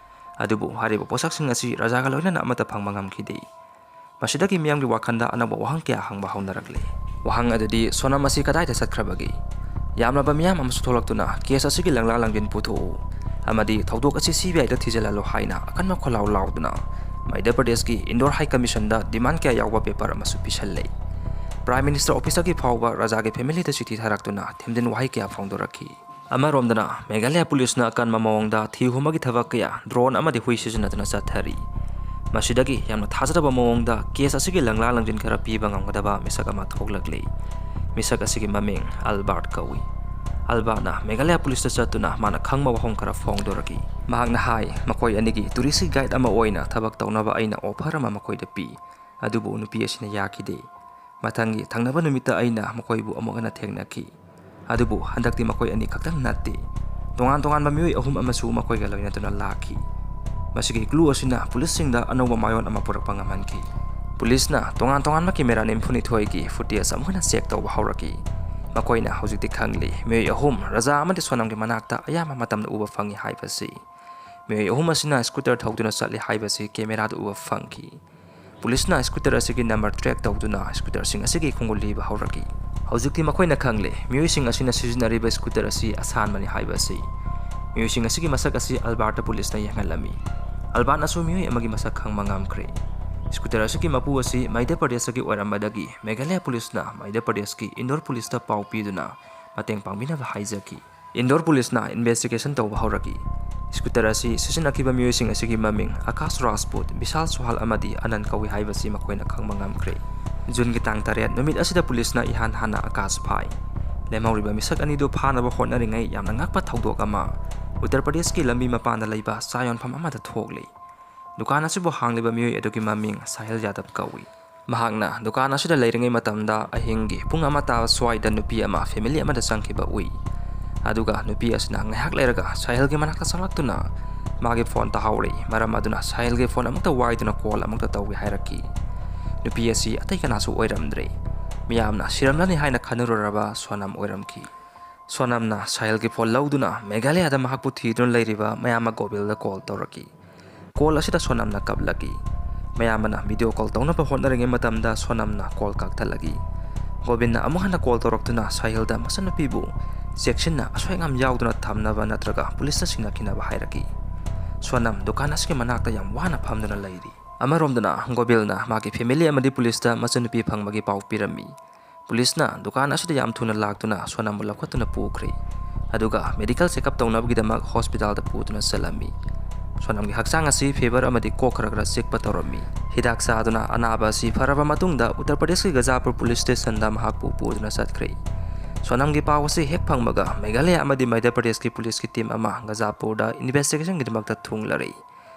ꯑꯗꯨꯕꯨ ꯍꯥꯏꯔꯤꯕ ꯄꯣꯠꯁꯛꯁꯤꯡ ꯑꯁꯤ ꯔꯥꯖꯥꯒ ꯂꯣꯏꯅꯅ ꯑꯃꯠꯇ ꯐꯪꯕ ꯉꯝꯈꯤꯗꯦ꯫ ꯃꯁꯤꯗꯒꯤ ꯃꯤꯌꯥꯝꯒꯤ ꯋꯥꯈꯜꯗ ꯑꯅꯧꯕ ꯋꯥꯍꯪ ꯀꯌꯥ ꯍꯪꯕ ꯍꯧꯅꯔꯛꯂꯦ꯫ ꯋꯥꯍꯪ ꯑꯗꯨꯗꯤ, ꯁꯣꯅꯝ ꯑꯁꯤ ꯀꯗꯥꯏꯗ ꯆꯠꯈ꯭ꯔꯕꯒꯦ? ꯌꯥꯝꯂꯕ ꯃꯤꯌꯥꯝ ꯑꯃꯁꯨ ꯊꯣꯛꯂꯛꯇꯨꯅ case ꯑꯁꯤꯒꯤ ꯂꯪꯂꯥ ꯂꯪꯖꯤꯟ ꯄꯨꯊꯣꯛꯎ ꯑꯃꯗꯤ ꯊꯧꯗꯣꯛ ꯑꯁꯤ CBI ꯗ ꯊꯤꯖꯤꯜꯍꯜꯂꯨ ꯍꯥꯏꯅ ꯑꯀꯟꯕ ꯈꯣꯜꯂꯥꯎ ꯂꯥꯎꯗꯨꯅ ꯃꯙ꯭ꯌ ꯄ꯭ꯔꯗꯦꯁꯀꯤ ꯏꯟꯗꯣꯔ High Commission ꯗ demand ꯀꯌꯥ ꯌꯥꯎꯕ paper ꯑꯃꯁꯨ ꯄꯤꯁꯜꯂꯦ꯫ Prime Minister office ꯇꯒꯤ ꯐꯥꯎꯕ ꯔꯥꯖꯥꯒꯤ family ꯗ ꯆꯤꯊꯤ ꯊꯥꯔꯛꯇꯨꯅ ꯊꯦꯝꯖꯤꯟ ꯋꯥꯍꯩ ꯀꯌꯥ ꯐꯣꯡꯗꯣꯔꯛꯈꯤ꯫ ꯑꯃꯔꯣꯝꯗꯅ ꯃꯦꯘꯥꯂꯌꯥ ꯄꯨꯂꯤꯁꯅ ꯑꯀꯟꯕ ꯃꯑꯣꯡꯗ ꯊꯤ ꯍꯨꯝꯕꯒꯤ ꯊꯕꯛ ꯀꯌꯥ drone ꯑꯃꯗꯤ ꯍꯨꯏ ꯁꯤꯖꯤꯟꯅꯗꯨꯅ ꯆꯠꯊꯔꯤ꯫ ꯃꯁꯤꯗꯒꯤ ꯌꯥꯝꯅ ꯊꯥꯖꯗꯕ ꯃꯑꯣꯡꯗ case ꯑꯁꯤꯒꯤ ꯂꯪꯂꯥ ꯂꯪꯖꯤꯟ ꯈꯔ ꯄꯤꯕ ꯉꯝꯒꯗꯕ ꯃꯤꯁꯛ ꯑꯃ ꯊꯣꯛꯂꯛꯂꯤ꯫ ꯃꯤꯁꯛ ꯑꯁꯤꯒꯤ ꯃꯃꯤꯡ ꯑꯜꯕꯥꯔꯠ ꯀꯧꯏ꯫ ꯑꯜꯕꯥꯔꯠꯅ ꯃꯦꯘꯥꯂꯌꯥ ꯄꯨꯂꯤꯁꯇ ꯆꯠꯇꯨꯅ ꯃꯥꯅ ꯈꯪꯕ ꯋꯥꯐꯝ ꯈꯔ ꯐꯣꯡꯗꯣꯔꯛꯏ꯫ ꯃꯍꯥꯛꯅ ꯍꯥꯏ, ꯃꯈꯣꯏ ꯑꯅꯤꯒꯤ tourist ꯒꯤ guide ꯑꯃ ꯑꯣꯏꯅ ꯊꯕꯛ ꯇꯧꯅꯕ ꯑꯩꯅ offer ꯑꯃ ꯃꯈꯣꯏꯗ ꯄꯤ꯫ ꯑꯗꯨꯕꯨ ꯅꯨꯄꯤ ꯑꯁꯤꯅ ꯌꯥꯈꯤꯗꯦ꯫ ꯃꯊꯪꯒꯤ ꯊꯪꯅꯕ ꯅꯨꯃꯤꯠꯇ ꯑꯩꯅ ꯃꯈꯣꯏꯕꯨ ꯑꯃꯨꯛ ꯍꯟꯅ ꯊꯦꯡꯅꯈꯤ꯫ ꯑꯗꯨꯕꯨ ꯍꯟꯗꯛꯇꯤ ꯃꯈꯣꯏ ꯑꯅꯤ ꯈꯛꯇꯪ ꯅꯠꯇꯦ, ꯇꯣꯉꯥꯟ ꯇꯣꯉꯥꯟꯕ ꯃꯤꯑꯣꯏ ꯑꯍꯨꯝ ꯑꯃꯁꯨ ꯃꯈꯣꯏꯒ ꯂꯣꯏꯅꯗꯨꯅ ꯂꯥꯛꯈꯤ꯫ ꯃꯁꯤꯒꯤ clue ꯑꯁꯤꯅ ꯄꯨꯂꯤꯁꯁꯤꯡꯗ ꯑꯅꯧꯕ ꯃꯥꯏꯑꯣꯟ ꯑꯃ ꯄꯨꯔꯛꯄ ꯉꯝꯍꯟꯈꯤ꯫ ꯄꯨꯂꯤꯁꯅ ꯇꯣꯉꯥꯟ ꯇꯣꯉꯥꯟꯕ camera ꯅꯤꯐꯨꯅꯤꯊꯣꯏꯒꯤ footage ꯑꯃꯨꯛ ꯍꯟꯅ check ꯇꯧꯕ ꯍꯧꯔꯛꯈꯤ꯫ ꯃꯈꯣꯏꯅ ꯍꯧꯖꯤꯛꯇꯤ ꯈꯪꯂꯤ, ꯃꯤꯑꯣꯏ ꯑꯍꯨꯝ ꯔꯥꯖꯥ ꯑꯃꯗꯤ ꯁꯣꯅꯝꯒꯤ ꯃꯅꯥꯛꯇ ꯑꯌꯥꯝꯕ ꯃꯇꯝꯗ ꯎꯕ ꯐꯪꯏ ꯍꯥꯏꯕꯁꯤ꯫ ꯃꯤꯑꯣꯏ ꯑꯍꯨꯝ ꯑꯁꯤꯅ scooter ꯊꯧꯗꯨꯅ ꯆꯠꯂꯤ ꯍꯥꯏꯕꯁꯤ camera ꯗ ꯎꯕ ꯐꯪꯈꯤ꯫ ꯄꯨꯂꯤꯁꯅ scooter ꯑꯁꯤꯒꯤ number track ꯇꯧꯗꯨꯅ scooter ꯁꯤꯡ ꯑꯁꯤꯒꯤ ꯈꯣꯡꯒꯨꯜ ꯂꯤꯕ ꯍꯧꯔꯛꯈꯤ꯫ ꯍꯧꯖꯤꯛꯇꯤ ꯃꯈꯣꯏꯅ ꯈꯪꯂꯦ, ꯃꯤꯑꯣꯏꯁꯤꯡ ꯑꯁꯤꯅ ꯁꯤꯖꯤꯟꯅꯔꯤꯕ scooter ꯑꯁꯤ ꯑꯁꯥꯟꯕꯅꯤ ꯍꯥꯏꯕ ꯑꯁꯤ꯫ ꯃꯤꯑꯣꯏꯁꯤꯡ ꯑꯁꯤꯒꯤ ꯃꯁꯛ ꯑꯁꯤ ꯑꯜꯕꯥꯔꯠꯇ ꯄꯨꯂꯤꯁꯅ ꯌꯦꯡꯍꯜꯂꯝꯃꯤ꯫ ꯑꯜꯕꯥꯔꯠꯅꯁꯨ ꯃꯤꯑꯣꯏ ꯑꯃꯒꯤ ꯃꯁꯛ ꯈꯪꯕ ꯉꯝꯈ꯭ꯔꯦ꯫ Scooter ꯑꯁꯤꯒꯤ ꯃꯄꯨ ꯑꯁꯤ ꯃꯙ꯭ꯌ ꯄ꯭ꯔꯗꯦꯁꯇꯒꯤ ꯑꯣꯏꯔꯝꯕꯗꯒꯤ ꯃꯦꯘꯥꯂꯌꯥ ꯄꯨꯂꯤꯁꯅ ꯃꯙ꯭ꯌ ꯄ꯭ꯔꯗꯦꯁꯀꯤ ꯏꯟꯗꯣꯔ ꯄꯨꯂꯤꯁꯇ ꯄꯥꯎ ꯄꯤꯗꯨꯅ ꯃꯇꯦꯡ ꯄꯥꯡꯕꯤꯅꯕ ꯍꯥꯏꯖꯈꯤ꯫ ꯏꯟꯗꯣꯔ ꯄꯨꯂꯤꯁꯅ investigation ꯇꯧꯕ ꯍꯧꯔꯛꯈꯤ꯫ Scooter ꯑꯁꯤ ꯁꯤꯖꯤꯟꯅꯈꯤꯕ ꯃꯤꯑꯣꯏꯁꯤꯡ ꯑꯁꯤꯒꯤ ꯃꯃꯤꯡ ꯑꯀꯥꯁ ꯔꯥꯖꯄꯨꯠ, ꯕꯤꯁꯥꯜ ꯁꯣꯍꯥꯜ ꯑꯃꯗꯤ ꯑꯅꯟ ꯀꯧꯏ ꯍꯥꯏꯕꯁꯤ ꯃꯈꯣꯏꯅ ꯈꯪꯕ ꯉꯝꯈ꯭ꯔꯦ꯫ ꯖꯨꯟꯒꯤ ꯇꯥꯡ ꯇꯔꯦꯠ ꯅꯨꯃꯤꯠ ꯑꯁꯤꯗ ꯄꯨꯂꯤꯁꯅ ꯏꯍꯥꯟ ꯍꯥꯟꯅ ꯑꯀꯥꯁ ꯐꯥꯏ꯫ ꯂꯦꯝꯍꯧꯔꯤꯕ ꯃꯤꯁꯛ ꯑꯅꯤꯗꯨ ꯐꯥꯅꯕ ꯍꯣꯠꯅꯔꯤꯉꯩ ꯌꯥꯝꯅ ꯉꯛꯄ ꯊꯧꯗꯣꯛ ꯑꯃ ꯎꯠꯇꯔ ꯄ꯭ꯔꯗꯦꯁꯀꯤ ꯂꯝꯕꯤ ꯃꯄꯥꯟꯗ ꯂꯩꯕ ꯆꯥ ꯌꯣꯟꯐꯝ ꯑꯃꯗ ꯊꯣꯛꯂꯤ꯫ ꯗꯨꯀꯥꯟ ꯑꯁꯤꯕꯨ ꯍꯥꯡꯂꯤꯕ ꯃꯤꯑꯣꯏ ꯑꯗꯨꯒꯤ ꯃꯃꯤꯡ ꯁꯥꯍꯤꯜ ꯌꯥꯗꯕ ꯀꯧꯏ꯫ ꯃꯍꯥꯛꯅ ꯗꯨꯀꯥꯟ ꯑꯁꯤꯗ ꯂꯩꯔꯤꯉꯩ ꯃꯇꯝꯗ ꯑꯍꯤꯡꯒꯤ ꯄꯨꯡ ꯑꯃ ꯇꯥꯕ ꯁ꯭ꯋꯥꯏꯗ ꯅꯨꯄꯤ ꯑꯃ family ꯑꯃꯗ ꯆꯪꯈꯤꯕ ꯎꯏ꯫ ꯑꯗꯨꯒ ꯅꯨꯄꯤ ꯑꯁꯤꯅ ꯉꯥꯏꯍꯥꯛ ꯂꯩꯔꯒ ꯁꯥꯍꯤꯜꯒꯤ ꯃꯅꯥꯛꯇ ꯆꯪꯂꯛꯇꯨꯅ ꯃꯥꯒꯤ phone ꯇꯥꯍꯧꯔꯦ꯫ ꯃꯔꯝ ꯑꯗꯨꯅ ꯁꯥꯍꯤꯜꯒꯤ phone ꯑꯃꯨꯛꯇ ꯋꯥꯏꯗꯨꯅ call ꯑꯃꯨꯛꯇ ꯇꯧꯒꯦ ꯍꯥꯏꯔꯛꯈꯤ꯫ ꯅꯨꯄꯤ ꯑꯁꯤ ꯑꯇꯩ ꯀꯅꯥꯁꯨ ꯑꯣꯏꯔꯝꯗ꯭ꯔꯦ꯫ ꯃꯤꯌꯥꯝꯅ ꯁꯤꯔꯝꯂꯅꯤ ꯍꯥꯏꯅ ꯈꯟꯅꯔꯨꯔꯕ ꯁꯣꯅꯝ ꯑꯣꯏꯔꯝꯈꯤ꯫ ꯁꯣꯅꯝꯅ ꯁꯥꯍꯤꯜꯒꯤ ꯐꯣꯟ ꯂꯧꯗꯨꯅ ꯃꯦꯘꯥꯂꯌꯥꯗ ꯃꯍꯥꯛꯄꯨ ꯊꯤꯗꯨꯅ ꯂꯩꯔꯤꯕ ꯃꯌꯥꯝꯕ ꯒꯣꯕꯤꯜꯗ ꯀꯣꯜ ꯇꯧꯔꯛꯈꯤ꯫ ꯀꯣꯜ ꯑꯁꯤꯗ ꯁꯣꯅꯝꯅ ꯀꯞꯂꯛꯏ꯫ ꯃꯌꯥꯝꯕꯅ ꯚꯤꯗꯤꯑꯣ ꯀꯣꯜ ꯇꯧꯅꯕ ꯍꯣꯠꯅꯔꯤꯉꯩ ꯃꯇꯝꯗ ꯁꯣꯅꯝꯅ ꯀꯣꯜ ꯀꯛꯊꯠꯂꯛꯏ꯫ ꯒꯣꯕꯤꯟꯅ ꯑꯃꯨꯛ ꯍꯟꯅ ꯀꯣꯜ ꯇꯧꯔꯛꯇꯨꯅ ꯁꯥꯍꯤꯜꯗ ꯃꯆꯟꯅꯨꯄꯤꯕꯨ ꯆꯦꯛꯁꯤꯟꯅ ꯑꯁꯣꯏ ꯑꯉꯥꯝ ꯌꯥꯎꯗꯅ ꯊꯝꯅꯕ ꯅꯠꯇ꯭ꯔꯒ ꯄꯨꯂꯤꯁꯇ ꯁꯤꯟꯅꯈꯤꯅꯕ ꯍꯥꯏꯔꯛꯏ꯫ ꯁꯣꯅꯝ ꯗꯨꯀꯥꯟ ꯑꯁꯤꯒꯤ ꯃꯅꯥꯛꯇ ꯌꯥꯝ ꯋꯥꯅ ꯐꯝꯗꯨꯅ ꯂꯩꯔꯤ꯫ ꯑꯃꯔꯣꯝꯗꯅ ꯒꯣꯕꯤꯜꯅ ꯃꯥꯒꯤ ꯐꯦꯃꯤꯂꯤ ꯑꯃꯗꯤ ꯄꯨꯂꯤꯁꯇ ꯃꯆꯟꯅꯨꯄꯤ ꯐꯪꯕꯒꯤ ꯄꯥꯎ ꯄꯤꯔꯝꯃꯤ꯫ ꯄꯨꯂꯤꯁꯅ ꯗꯨꯀꯥꯟ ꯑꯁꯤꯗ ꯌꯥꯝ ꯊꯨꯅ ꯂꯥꯛꯇꯨꯅ ꯁꯣꯅꯝꯕꯨ ꯂꯧꯈꯠꯇꯨꯅ ꯄꯨꯈ꯭ꯔꯦ꯫ ꯑꯗꯨꯒ ꯃꯦꯗꯤꯀꯦꯜ ꯆꯦꯛꯑꯞ ꯇꯧꯅꯕꯒꯤꯗꯃꯛ ꯍꯣꯁꯄꯤꯇꯥꯜꯗ ꯄꯨꯗꯨꯅ ꯆꯠꯂꯝꯃꯤ꯫ ꯁꯣꯅꯝꯒꯤ ꯍꯛꯆꯥꯡ ꯑꯁꯤ ꯐꯤꯚꯔ ꯑꯃꯗꯤ ꯀꯣꯛ ꯈꯔ ꯈꯔ ꯆꯤꯛꯄ ꯇꯧꯔꯝꯃꯤ꯫ ꯍꯤꯗꯥꯛ ꯆꯥꯗꯨꯅ ꯑꯅꯥꯕ ꯑꯁꯤ ꯐꯔꯕ ꯃꯇꯨꯡꯗ ꯎꯠꯇꯔ ꯄ꯭ꯔꯗꯦꯁꯀꯤ ꯒꯖꯥꯄꯨꯔ ꯄꯨꯂꯤꯁ ꯁ꯭ꯇꯦꯁꯟꯗ ꯃꯍꯥꯛꯄꯨ ꯄꯨꯗꯨꯅ ꯆꯠꯈ꯭ꯔꯦ꯫ ꯁꯣꯅꯝꯒꯤ ꯄꯥꯎ ꯑꯁꯤ ꯍꯦꯛ ꯐꯪꯕꯒ ꯃꯦꯘꯥꯂꯌꯥ ꯑꯃꯗꯤ ꯃꯙ꯭ꯌ ꯄ꯭ꯔꯗꯦꯁꯀꯤ ꯄꯨꯂꯤꯁꯀꯤ ꯇꯤꯝ ꯑꯃ ꯒꯖꯥꯄꯨꯔꯗ ꯏꯟꯚꯦꯁꯇꯤꯒꯦꯁꯟꯒꯤꯗꯃꯛꯇ ꯊꯨꯡꯂꯔꯦ꯫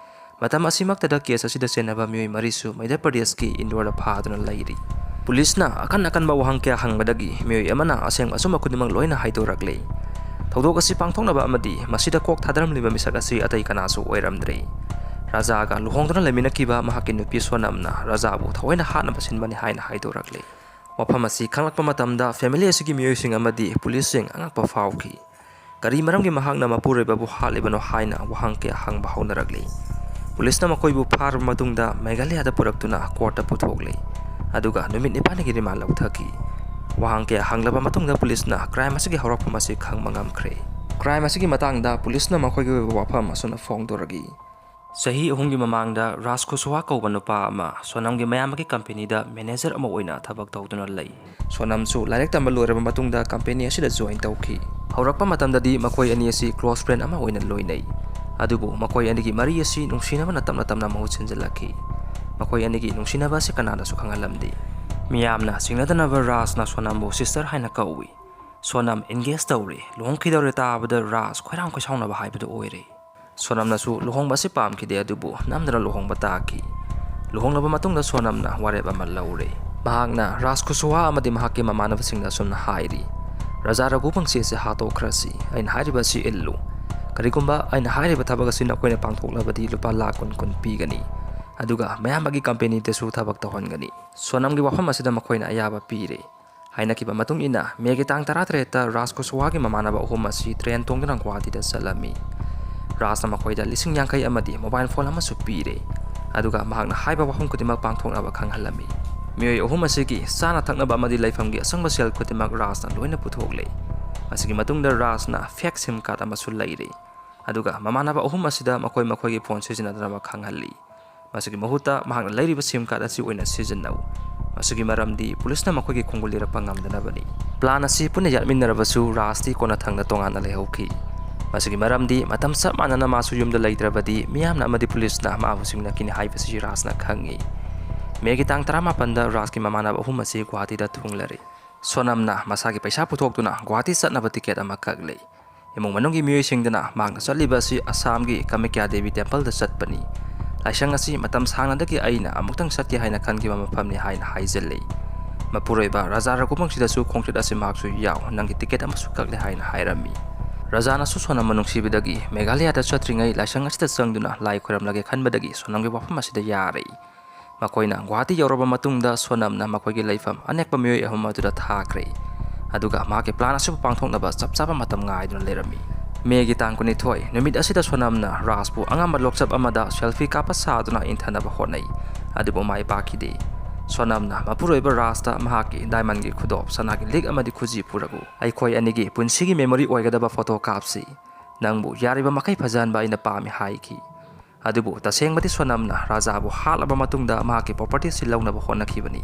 ꯃꯇꯝ ꯑꯁꯤꯃꯛꯇꯗ ꯀꯦꯁ ꯑꯁꯤꯗ ꯆꯦꯟꯅꯕ ꯃꯤꯑꯣꯏ ꯃꯔꯤꯁꯨ ꯃꯙ꯭ꯌ ꯄ꯭ꯔꯗꯦꯁꯀꯤ ꯏꯟꯗꯣꯔꯗ ꯐꯥꯗꯨꯅ ꯂꯩꯔꯤ꯫ ꯄꯨꯂꯤꯁꯅ ꯑꯀꯟ ꯑꯀꯟꯕ ꯋꯥꯍꯪ ꯀꯌꯥ ꯍꯪꯕꯗꯒꯤ ꯃꯤꯑꯣꯏ ꯑꯃꯅ ꯑꯁꯦꯡ ꯑꯆꯨꯝꯕ ꯈꯨꯗꯤꯡꯃꯛ ꯂꯣꯏꯅ ꯍꯥꯏꯗꯣꯔꯛꯂꯦ꯫ ꯊꯧꯗꯣꯛ ꯑꯁꯤ ꯄꯥꯡꯊꯣꯛꯅꯕ ꯑꯃꯗꯤ ꯃꯁꯤꯗ ꯀꯣꯛ ꯊꯥꯗꯔꯝꯂꯤꯕ ꯃꯤꯁꯛ ꯑꯁꯤ ꯑꯇꯩ ꯀꯅꯥꯁꯨ ꯑꯣꯏꯔꯝꯗ꯭ꯔꯦ꯫ ꯔꯥꯖꯥꯒ ꯂꯨꯍꯣꯡꯗꯨꯅ ꯂꯩꯃꯤꯟꯅꯈꯤꯕ ꯃꯍꯥꯛꯀꯤ ꯅꯨꯄꯤ ꯁꯣꯅꯝꯅ ꯔꯥꯖꯥꯕꯨ ꯊꯑꯣꯏꯅ ꯍꯥꯠꯅꯕ ꯁꯤꯟꯕꯅꯤ ꯍꯥꯏꯅ ꯍꯥꯏꯗꯣꯔꯛꯂꯦ꯫ ꯋꯥꯐꯝ ꯑꯁꯤ ꯈꯪꯂꯛꯄ ꯃꯇꯝꯗ ꯐꯦꯃꯤꯂꯤ ꯑꯁꯤꯒꯤ ꯃꯤꯑꯣꯏꯁꯤꯡ ꯑꯃꯗꯤ ꯄꯨꯂꯤꯁꯁꯤꯡ ꯑꯉꯛꯄ ꯐꯥꯎꯈꯤ꯫ ꯀꯔꯤ ꯃꯔꯝꯒꯤ ꯃꯍꯥꯛꯅ ꯃꯄꯨꯔꯣꯏꯕꯕꯨ ꯍꯥꯠꯂꯤꯕꯅꯣ ꯍꯥꯏꯅ ꯋꯥꯍꯪ ꯀꯌꯥ ꯍꯪꯕ ꯍꯧꯅꯔꯛꯂꯤ꯫ ꯄꯨꯂꯤꯁꯅ ꯃꯈꯣꯏꯕꯨ ꯐꯥꯔꯕ ꯃꯇꯨꯡꯗ ꯃꯦꯘꯥꯂꯌꯥꯗ ꯄꯨꯔꯛꯇꯨꯅ ꯀꯣꯔꯠꯇ ꯄꯨꯊꯣꯛꯂꯤ꯫ ꯑꯗꯨꯒ ꯅꯨꯃꯤꯠ ꯅꯤꯄꯥꯜꯅꯤꯒꯤ ꯔꯤꯃꯥꯟ ꯂꯧꯊꯈꯤ꯫ ꯋꯥꯍꯪ ꯀꯌꯥ ꯍꯪꯂꯕ ꯃꯇꯨꯡꯗ ꯄꯨꯂꯤꯁꯅ ꯀ꯭ꯔꯥꯏꯝ ꯑꯁꯤꯒꯤ ꯍꯧꯔꯛꯐꯝ ꯑꯁꯤ ꯈꯪꯕ ꯉꯝꯈ꯭ꯔꯦ꯫ ꯀ꯭ꯔꯥꯏꯝ ꯑꯁꯤꯒꯤ ꯃꯇꯥꯡꯗ ꯄꯨꯂꯤꯁꯅ ꯃꯈꯣꯏꯒꯤ ꯑꯣꯏꯕ ꯋꯥꯐꯝ ꯑꯁꯨꯝꯅ ꯐꯣꯡꯗꯣꯔꯛꯏ꯫ ꯆꯍꯤ ꯑꯍꯨꯝꯒꯤ ꯃꯃꯥꯡꯗ ꯔꯥꯖ ꯈꯨꯁꯋꯥ ꯀꯧꯕ ꯅꯨꯄꯥ ꯑꯃ ꯁꯣꯅꯝꯒꯤ ꯃꯌꯥꯝꯕꯒꯤ ꯀꯝꯄꯦꯅꯤꯗ ꯃꯦꯅꯦꯖꯔ ꯑꯃ ꯑꯣꯏꯅ ꯊꯕꯛ ꯇꯧꯗꯨꯅ ꯂꯩ꯫ ꯁꯣꯅꯝꯁꯨ ꯂꯥꯏꯔꯤꯛ ꯇꯝꯕ ꯂꯣꯏꯔꯕ ꯃꯇꯨꯡꯗ ꯀꯝꯄꯦꯅꯤ ꯑꯁꯤꯗ ꯖꯣꯏꯟ ꯇꯧꯈꯤ꯫ ꯍꯧꯔꯛꯄ ꯃꯇꯝꯗꯗꯤ ꯃꯈꯣꯏ ꯑꯅꯤ ꯑꯁꯤ ꯀ꯭ꯂꯣꯁ ꯐ꯭ꯔꯦꯟ ꯑꯃ ꯑꯣꯏꯅ ꯂꯣꯏꯅꯩ꯫ ꯑꯗꯨꯕꯨ ꯃꯈꯣꯏ ꯑꯅꯤꯒꯤ ꯃꯔꯤ ꯑꯁꯤ ꯅꯨꯡꯁꯤꯅꯕꯅ ꯇꯞꯅ ꯇꯞꯅ ꯃꯍꯨꯠ ꯁꯤꯟꯖꯤꯜꯂꯛꯈꯤ꯫ ꯃꯈꯣꯏ ꯑꯅꯤꯒꯤ ꯅꯨꯡꯁꯤꯅꯕ ꯑꯁꯤ ꯀꯅꯥꯗꯁꯨ ꯈꯪꯍꯜꯂꯝꯗꯦ꯫ ꯃꯤꯌꯥꯝꯅ ꯆꯤꯡꯅꯗꯅꯕ ꯔꯥꯖꯅ ꯁꯣꯅꯝꯕꯨ ꯁꯤꯁꯇꯔ ꯍꯥꯏꯅ ꯀꯧꯏ꯫ ꯁꯣꯅꯝ ꯑꯦꯡꯒꯦꯖ ꯇꯧꯔꯦ꯫ ꯂꯨꯍꯣꯡꯈꯤꯗꯧꯔꯦ ꯇꯥꯕꯗ ꯔꯥꯖ ꯈꯣꯏꯔꯥꯡ ꯈꯣꯏꯁꯥꯎꯅꯕ ꯍꯥꯏꯕꯗꯨ ꯑꯣꯏꯔꯦ꯫ ꯁꯣꯅꯝꯅꯁꯨ ꯂꯨꯍꯣꯡꯕ ꯑꯁꯤ ꯄꯥꯝꯈꯤꯗꯦ, ꯑꯗꯨꯕꯨ ꯅꯝꯗꯅ ꯂꯨꯍꯣꯡꯕ ꯇꯥꯈꯤ꯫ ꯂꯨꯍꯣꯡꯂꯕ ꯃꯇꯨꯡꯗ ꯁꯣꯅꯝꯅ ꯋꯥꯔꯦꯞ ꯑꯃ ꯂꯧꯔꯦ꯫ ꯃꯍꯥꯛꯅ ꯔꯥꯖ ꯈꯨꯁꯋꯥ ꯑꯃꯗꯤ ꯃꯍꯥꯛꯀꯤ ꯃꯃꯥꯟꯅꯕꯁꯤꯡꯗ ꯑꯁꯨꯝꯅ ꯍꯥꯏꯔꯤ, "ꯔꯥꯖꯥ ꯔꯘꯨꯕꯪꯁꯤ ꯑꯁꯤ ꯍꯥꯠꯇꯣꯛꯈ꯭ꯔꯁꯤ꯫ ꯑꯩꯅ ꯍꯥꯏꯔꯤꯕ ꯑꯁꯤ ꯏꯜꯂꯨ꯫ ꯀꯔꯤꯒꯨꯝꯕ ꯑꯩꯅ ꯍꯥꯏꯔꯤꯕ ꯊꯕꯛ ꯑꯁꯤ ꯅꯈꯣꯏꯅ ꯄꯥꯡꯊꯣꯛꯂꯕꯗꯤ ꯂꯨꯄꯥ ꯂꯥꯈ ꯀꯨꯟ ꯀꯨꯟ ꯄꯤꯒꯅꯤ꯫ ꯑꯗꯨꯒ ꯃꯌꯥꯝꯕꯒꯤ ꯀꯝꯄꯦꯅꯤꯗꯁꯨ ꯊꯕꯛ ꯇꯧꯍꯟꯒꯅꯤ꯫ ꯁꯣꯅꯝꯒꯤ ꯋꯥꯐꯝ ꯑꯁꯤꯗ ꯃꯈꯣꯏꯅ ꯑꯌꯥꯕ ꯄꯤꯔꯦ꯫ ꯍꯥꯏꯅꯈꯤꯕ ꯃꯇꯨꯡ ꯏꯟꯅ ꯃꯦꯒꯤ ꯇꯥꯡ ꯇꯔꯥꯇꯔꯦꯠꯇ ꯔꯥꯖ ꯀꯨꯁꯋꯥꯒꯤ ꯃꯃꯥꯟꯅꯕ ꯑꯍꯨꯝ ꯑꯁꯤ ꯇ꯭ꯔꯦꯟ ꯇꯣꯡꯗꯨꯅ ꯒꯨꯋꯥꯍꯥꯇꯤꯗ ꯆꯠꯂꯝꯃꯤ꯫ ꯔꯥꯖꯅ ꯃꯈꯣꯏꯗ ꯂꯤꯁꯤꯡ ꯌꯥꯡꯈꯩ ꯑꯃꯗꯤ ꯃꯣꯕꯥꯏꯜ ꯐꯣꯟ ꯑꯃꯁꯨ ꯄꯤꯔꯦ꯫ ꯑꯗꯨꯒ ꯃꯍꯥꯛꯅ ꯍꯥꯏꯕ ꯋꯥꯐꯝ ꯈꯨꯗꯤꯡꯃꯛ ꯄꯥꯡꯊꯣꯛꯅꯕ ꯈꯪꯍꯜꯂꯝꯃꯤ꯫ ꯃꯤꯑꯣꯏ ꯑꯍꯨꯝ ꯑꯁꯤꯒꯤ ꯆꯥꯅ ꯊꯛꯅꯕ ꯑꯃꯗꯤ ꯂꯩꯐꯝꯒꯤ ꯑꯆꯪꯕ ꯁꯦꯜ ꯈꯨꯗꯤꯡꯃꯛ ꯔꯥꯖꯅ ꯂꯣꯏꯅ ꯄꯨꯊꯣꯛꯂꯦ꯫ ꯃꯁꯤꯒꯤ ꯃꯇꯨꯡꯗ ꯔꯥꯖꯅ ꯐꯦꯛ ꯁꯤꯝ ꯀꯥꯔꯗ ꯑꯃꯁꯨ ꯂꯩꯔꯦ꯫ ꯑꯗꯨꯒ ꯃꯃꯥꯟꯅꯕ ꯑꯍꯨꯝ ꯑꯁꯤꯗ ꯃꯈꯣꯏ ꯃꯈꯣꯏꯒꯤ ꯐꯣꯟ ꯁꯤꯖꯤꯟꯅꯗꯅꯕ ꯈꯪꯍꯜꯂꯤ꯫ ꯃꯁꯤꯒꯤ ꯃꯍꯨꯠꯇ ꯃꯍꯥꯛꯅ ꯂꯩꯔꯤꯕ ꯁꯤꯝ ꯀꯥꯔꯗ ꯑꯁꯤ ꯑꯣꯏꯅ ꯁꯤꯖꯤꯟꯅꯧ꯫ ꯃꯁꯤꯒꯤ ꯃꯔꯝꯗꯤ ꯄꯨꯂꯤꯁꯅ ꯃꯈꯣꯏꯒꯤ ꯈꯣꯡꯒꯨꯜ ꯂꯤꯔꯛꯄ ꯉꯝꯗꯅꯕꯅꯤ꯫ ꯄ꯭ꯂꯥꯟ ꯑꯁꯤ ꯄꯨꯟꯅ ꯌꯥꯠꯃꯤꯟꯅꯔꯕꯁꯨ ꯔꯥꯖꯇꯤ ꯀꯣꯟꯅꯊꯪꯗ ꯇꯣꯉꯥꯟꯅ ꯂꯩꯍꯧꯈꯤ꯫ ꯃꯁꯤꯒꯤ ꯃꯔꯝꯗꯤ ꯃꯇꯝ ꯆꯞ ꯃꯥꯟꯅꯅ ꯃꯥꯁꯨ ꯌꯨꯝꯗ ꯂꯩꯇ꯭ꯔꯕꯗꯤ ꯃꯤꯌꯥꯝꯅ ꯑꯃꯗꯤ ꯄꯨꯂꯤꯁꯅ ꯃꯥꯕꯨ ꯆꯤꯡꯅꯈꯤꯅꯤ ꯍꯥꯏꯕꯁꯤ ꯔꯥꯖꯅ ꯈꯪꯏ꯫ ꯃꯦꯒꯤ ꯇꯥꯡ ꯇꯔꯥꯃꯥꯄꯟꯗ ꯔꯥꯖꯀꯤ ꯃꯃꯥꯟꯅꯕ ꯑꯍꯨꯝ ꯑꯁꯤ ꯒꯨꯋꯥꯍꯥꯇꯤꯗ ꯊꯨꯡꯂꯔꯦ꯫ ꯁꯣꯅꯝꯅ ꯃꯁꯥꯒꯤ ꯄꯩꯁꯥ ꯄꯨꯊꯣꯛꯇꯨꯅ ꯒꯨꯋꯥꯍꯥꯇꯤ ꯆꯠꯅꯕ ꯇꯤꯀꯦꯠ ꯑꯃ ꯀꯛꯂꯦ꯫ ꯏꯃꯨꯡ ꯃꯅꯨꯡꯒꯤ ꯃꯤꯑꯣꯏꯁꯤꯡꯗꯨꯅ ꯃꯍꯥꯛꯅ ꯆꯠꯂꯤꯕ ꯑꯁꯤ ꯑꯁꯥꯝꯒꯤ ꯀꯃꯈ꯭ꯌꯥ ꯗꯦꯕꯤ ꯇꯦꯝꯄꯜꯗ ꯆꯠꯄꯅꯤ꯫ ꯂꯥꯏꯁꯪ ꯑꯁꯤ ꯃꯇꯝ ꯁꯥꯡꯅꯗꯒꯤ ꯑꯩꯅ ꯑꯃꯨꯛꯇꯪ ꯆꯠꯀꯦ ꯍꯥꯏꯅ ꯈꯟꯈꯤꯕ ꯃꯐꯝꯅꯤ ꯍꯥꯏꯅ ꯍꯥꯏꯖꯤꯜꯂꯤ꯫ ꯃꯄꯨꯔꯣꯏꯕ ꯔꯥꯖꯥ ꯔꯘꯨꯕꯪꯁꯤꯗꯁꯨ ꯈꯣꯡꯆꯠ ꯑꯁꯤ ꯃꯍꯥꯛꯁꯨ ꯌꯥꯎ, ꯅꯪꯒꯤ ꯇꯤꯀꯦꯠ ꯑꯃꯁꯨ ꯀꯛꯂꯦ ꯍꯥꯏꯅ ꯍꯥꯏꯔꯝꯃꯤ꯫ ꯔꯥꯖꯥꯅꯁꯨ ꯁꯣꯅꯝꯕꯨ ꯅꯨꯡꯁꯤꯕꯗꯒꯤ ꯃꯦꯘꯥꯂꯌꯥꯗ ꯆꯠꯇ꯭ꯔꯤꯉꯩ ꯂꯥꯏꯁꯪ ꯑꯁꯤꯗ ꯆꯪꯗꯨꯅ ꯂꯥꯏ ꯈꯣꯏꯔꯝꯂꯒꯦ ꯈꯟꯕꯗꯒꯤ ꯁꯣꯅꯝꯒꯤ ꯋꯥꯐꯝ ꯑꯁꯤꯗ ꯌꯥꯔꯦ꯫ ꯃꯈꯣꯏꯅ ꯒꯨꯋꯥꯍꯥꯇꯤ ꯌꯧꯔꯕ ꯃꯇꯨꯡꯗ ꯁꯣꯅꯝꯅ ꯃꯈꯣꯏꯒꯤ ꯂꯩꯐꯝ ꯑꯅꯛꯄ ꯃꯤꯑꯣꯏ ꯑꯍꯨꯝ ꯑꯗꯨꯗ ꯊꯥꯈ꯭ꯔꯦ꯫ ꯑꯗꯨꯒ ꯃꯍꯥꯛꯀꯤ ꯄ꯭ꯂꯥꯟ ꯑꯁꯤꯕꯨ ꯄꯥꯡꯊꯣꯛꯅꯕ ꯆꯞ ꯆꯥꯕ ꯃꯇꯝ ꯉꯥꯏꯗꯨꯅ ꯂꯩꯔꯝꯃꯤ꯫ ꯃꯦꯒꯤ ꯇꯥꯡ ꯀꯨꯟꯅꯤꯊꯣꯏ ꯅꯨꯃꯤꯠ ꯑꯁꯤꯗ ꯁꯣꯅꯝꯅ ꯔꯥꯖꯄꯨ ꯑꯉꯝꯕ ꯂꯣꯛꯆꯞ ꯑꯃꯗ ꯁꯦꯜꯐꯤ ꯀꯥꯞꯄ ꯁꯥꯗꯨꯅ ꯏꯟꯊꯅꯕ ꯍꯣꯠꯅꯩ꯫ ꯑꯗꯨꯕꯨ ꯃꯥꯏ ꯄꯥꯛꯈꯤꯗꯦ꯫ ꯁꯣꯅꯝꯅ ꯃꯄꯨꯔꯣꯏꯕ ꯔꯥꯖꯇ ꯃꯍꯥꯛꯀꯤ ꯗꯥꯏꯃꯟꯒꯤ ꯈꯨꯗꯣꯞ, ꯁꯅꯥꯒꯤ ꯂꯤꯛ ꯑꯃꯗꯤ ꯈꯨꯖꯤ ꯄꯨꯔꯛꯎ꯫ ꯑꯩꯈꯣꯏ ꯑꯅꯤꯒꯤ ꯄꯨꯟꯁꯤꯒꯤ ꯃꯦꯃꯣꯔꯤ ꯑꯣꯏꯒꯗꯕ ꯐꯣꯇꯣ ꯀꯥꯞꯁꯤ꯫ ꯅꯪꯕꯨ ꯌꯥꯔꯤꯕ ꯃꯈꯩ ꯐꯖꯍꯟꯕ ꯑꯩꯅ ꯄꯥꯝꯃꯤ ꯍꯥꯏꯈꯤ꯫ ꯑꯗꯨꯕꯨ ꯇꯁꯦꯡꯕꯗꯤ ꯁꯣꯅꯝꯅ ꯔꯥꯖꯥꯕꯨ ꯍꯥꯠꯂꯕ ꯃꯇꯨꯡꯗ ꯃꯍꯥꯛꯀꯤ ꯄ꯭ꯔꯣꯄꯔꯇꯤꯁꯤ ꯂꯧꯅꯕ ꯍꯣꯠꯅꯈꯤꯕꯅꯤ꯫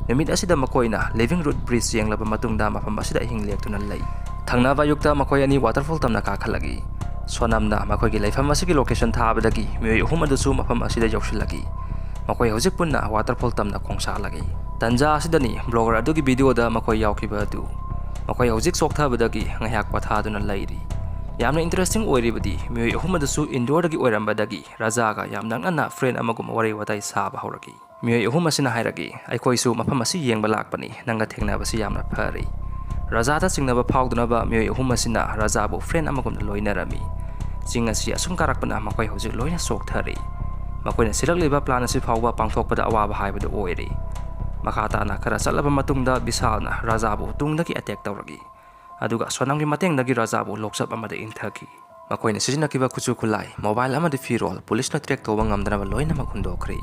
ꯅꯨꯃꯤꯠ ꯑꯁꯤꯗ ꯃꯈꯣꯏꯅ ꯂꯤꯚꯤꯡ ꯔꯨꯠ ꯕ꯭ꯔꯤꯖ ꯌꯦꯡꯂꯕ ꯃꯇꯨꯡꯗ ꯃꯐꯝ ꯑꯁꯤꯗ ꯑꯍꯤꯡ ꯂꯦꯛꯇꯨꯅ ꯂꯩ꯫ ꯊꯪꯅꯕ ꯑꯌꯨꯛꯇ ꯃꯈꯣꯏ ꯑꯅꯤ ꯋꯥꯇꯔꯐꯣꯜ ꯇꯝꯅ ꯀꯥꯈꯠꯂꯛꯏ꯫ ꯁꯣꯅꯝꯅ ꯃꯈꯣꯏꯒꯤ ꯂꯩꯐꯝ ꯑꯁꯤꯒꯤ ꯂꯣꯀꯦꯁꯟ ꯊꯥꯕꯗꯒꯤ ꯃꯤꯑꯣꯏ ꯑꯍꯨꯝ ꯑꯗꯨꯁꯨ ꯃꯐꯝ ꯑꯁꯤꯗ ꯌꯧꯁꯤꯜꯂꯛꯏ꯫ ꯃꯈꯣꯏ ꯍꯧꯖꯤꯛ ꯄꯨꯟꯅ ꯋꯥꯇꯔꯐꯣꯜ ꯇꯝꯅ ꯈꯣꯡꯁꯥꯜꯂꯛꯏ꯫ ꯇꯟꯖꯥ ꯑꯁꯤꯗꯅꯤ ꯕ꯭ꯂꯣꯒꯔ ꯑꯗꯨꯒꯤ ꯚꯤꯗꯤꯑꯣꯗ ꯃꯈꯣꯏ ꯌꯥꯎꯈꯤꯕ ꯑꯗꯨ꯫ ꯃꯈꯣꯏ ꯍꯧꯖꯤꯛ ꯆꯣꯛꯊꯕꯗꯒꯤ ꯉꯥꯏꯍꯥꯛ ꯄꯣꯊꯥꯗꯨꯅ ꯂꯩꯔꯤ꯫ ꯌꯥꯝꯅ ꯏꯟꯇꯔꯦꯁꯇꯤꯡ ꯑꯣꯏꯔꯤꯕꯗꯤ ꯃꯤꯑꯣꯏ ꯑꯍꯨꯝ ꯑꯗꯨꯁꯨ ꯏꯟꯗꯣꯔꯗꯒꯤ ꯑꯣꯏꯔꯝꯕꯗꯒꯤ ꯔꯥꯖꯥꯒ ꯌꯥꯝ ꯅꯛꯅꯅ ꯐ꯭ꯔꯦꯟ ꯑꯃꯒꯨꯝ ꯋꯥꯔꯤ ꯋꯥꯇꯥꯏ ꯁꯥꯕ ꯍꯧꯔꯛꯏ꯫ ꯃꯤꯑꯣꯏ ꯑꯍꯨꯝ ꯑꯁꯤꯅ ꯍꯥꯏꯔꯛꯏ, "ꯑꯩꯈꯣꯏꯁꯨ ꯃꯐꯝ ꯑꯁꯤ ꯌꯦꯡꯕ ꯂꯥꯛꯄꯅꯤ, ꯅꯪꯒ ꯊꯦꯡꯅꯕꯁꯤ ꯌꯥꯝꯅ ꯐꯔꯦ꯫" ꯔꯥꯖꯥꯗ ꯆꯤꯡꯅꯕ ꯐꯥꯎꯗꯅꯕ ꯃꯤꯑꯣꯏ ꯑꯍꯨꯝ ꯑꯁꯤꯅ ꯔꯥꯖꯥꯕꯨ ꯐ꯭ꯔꯦꯟ ꯑꯃꯒꯨꯝꯅ ꯂꯣꯏꯅꯔꯝꯃꯤ꯫ ꯆꯤꯡ ꯑꯁꯤ ꯑꯁꯨꯝ ꯀꯥꯔꯛꯄꯅ ꯃꯈꯣꯏ ꯍꯧꯖꯤꯛ ꯂꯣꯏꯅ ꯆꯣꯛꯊꯔꯦ꯫ ꯃꯈꯣꯏꯅ ꯁꯤꯜꯂꯛꯂꯤꯕ plan ꯑꯁꯤ ꯐꯥꯎꯕ ꯄꯥꯡꯊꯣꯛꯄꯗ ꯑꯋꯥꯕ ꯍꯥꯏꯕꯗꯨ ꯑꯣꯏꯔꯦ꯫ ꯃꯈꯥ ꯇꯥꯅ ꯈꯔ ꯆꯠꯂꯕ ꯃꯇꯨꯡꯗ ꯕꯤꯁꯥꯜꯅ ꯔꯥꯖꯥꯕꯨ ꯇꯨꯡꯗꯒꯤ attack ꯇꯧꯔꯛꯏ, ꯑꯗꯨꯒ ꯁꯣꯅꯝꯒꯤ ꯃꯇꯦꯡꯗꯒꯤ ꯔꯥꯖꯥꯕꯨ ꯂꯣꯛꯆꯞ ꯑꯃꯗ ꯏꯟꯊꯈꯤ꯫ ꯃꯈꯣꯏꯅ ꯁꯤꯖꯤꯟꯅꯈꯤꯕ ꯈꯨꯠꯁꯨ ꯈꯨꯠꯂꯥꯏ, mobile ꯑꯃꯗꯤ ꯐꯤꯔꯣꯜ ꯄꯨꯂꯤꯁꯅ track ꯇꯧꯕ ꯉꯝꯗꯅꯕ ꯂꯣꯏꯅꯃꯛ ꯍꯨꯟꯗꯣꯛꯈ꯭ꯔꯦ,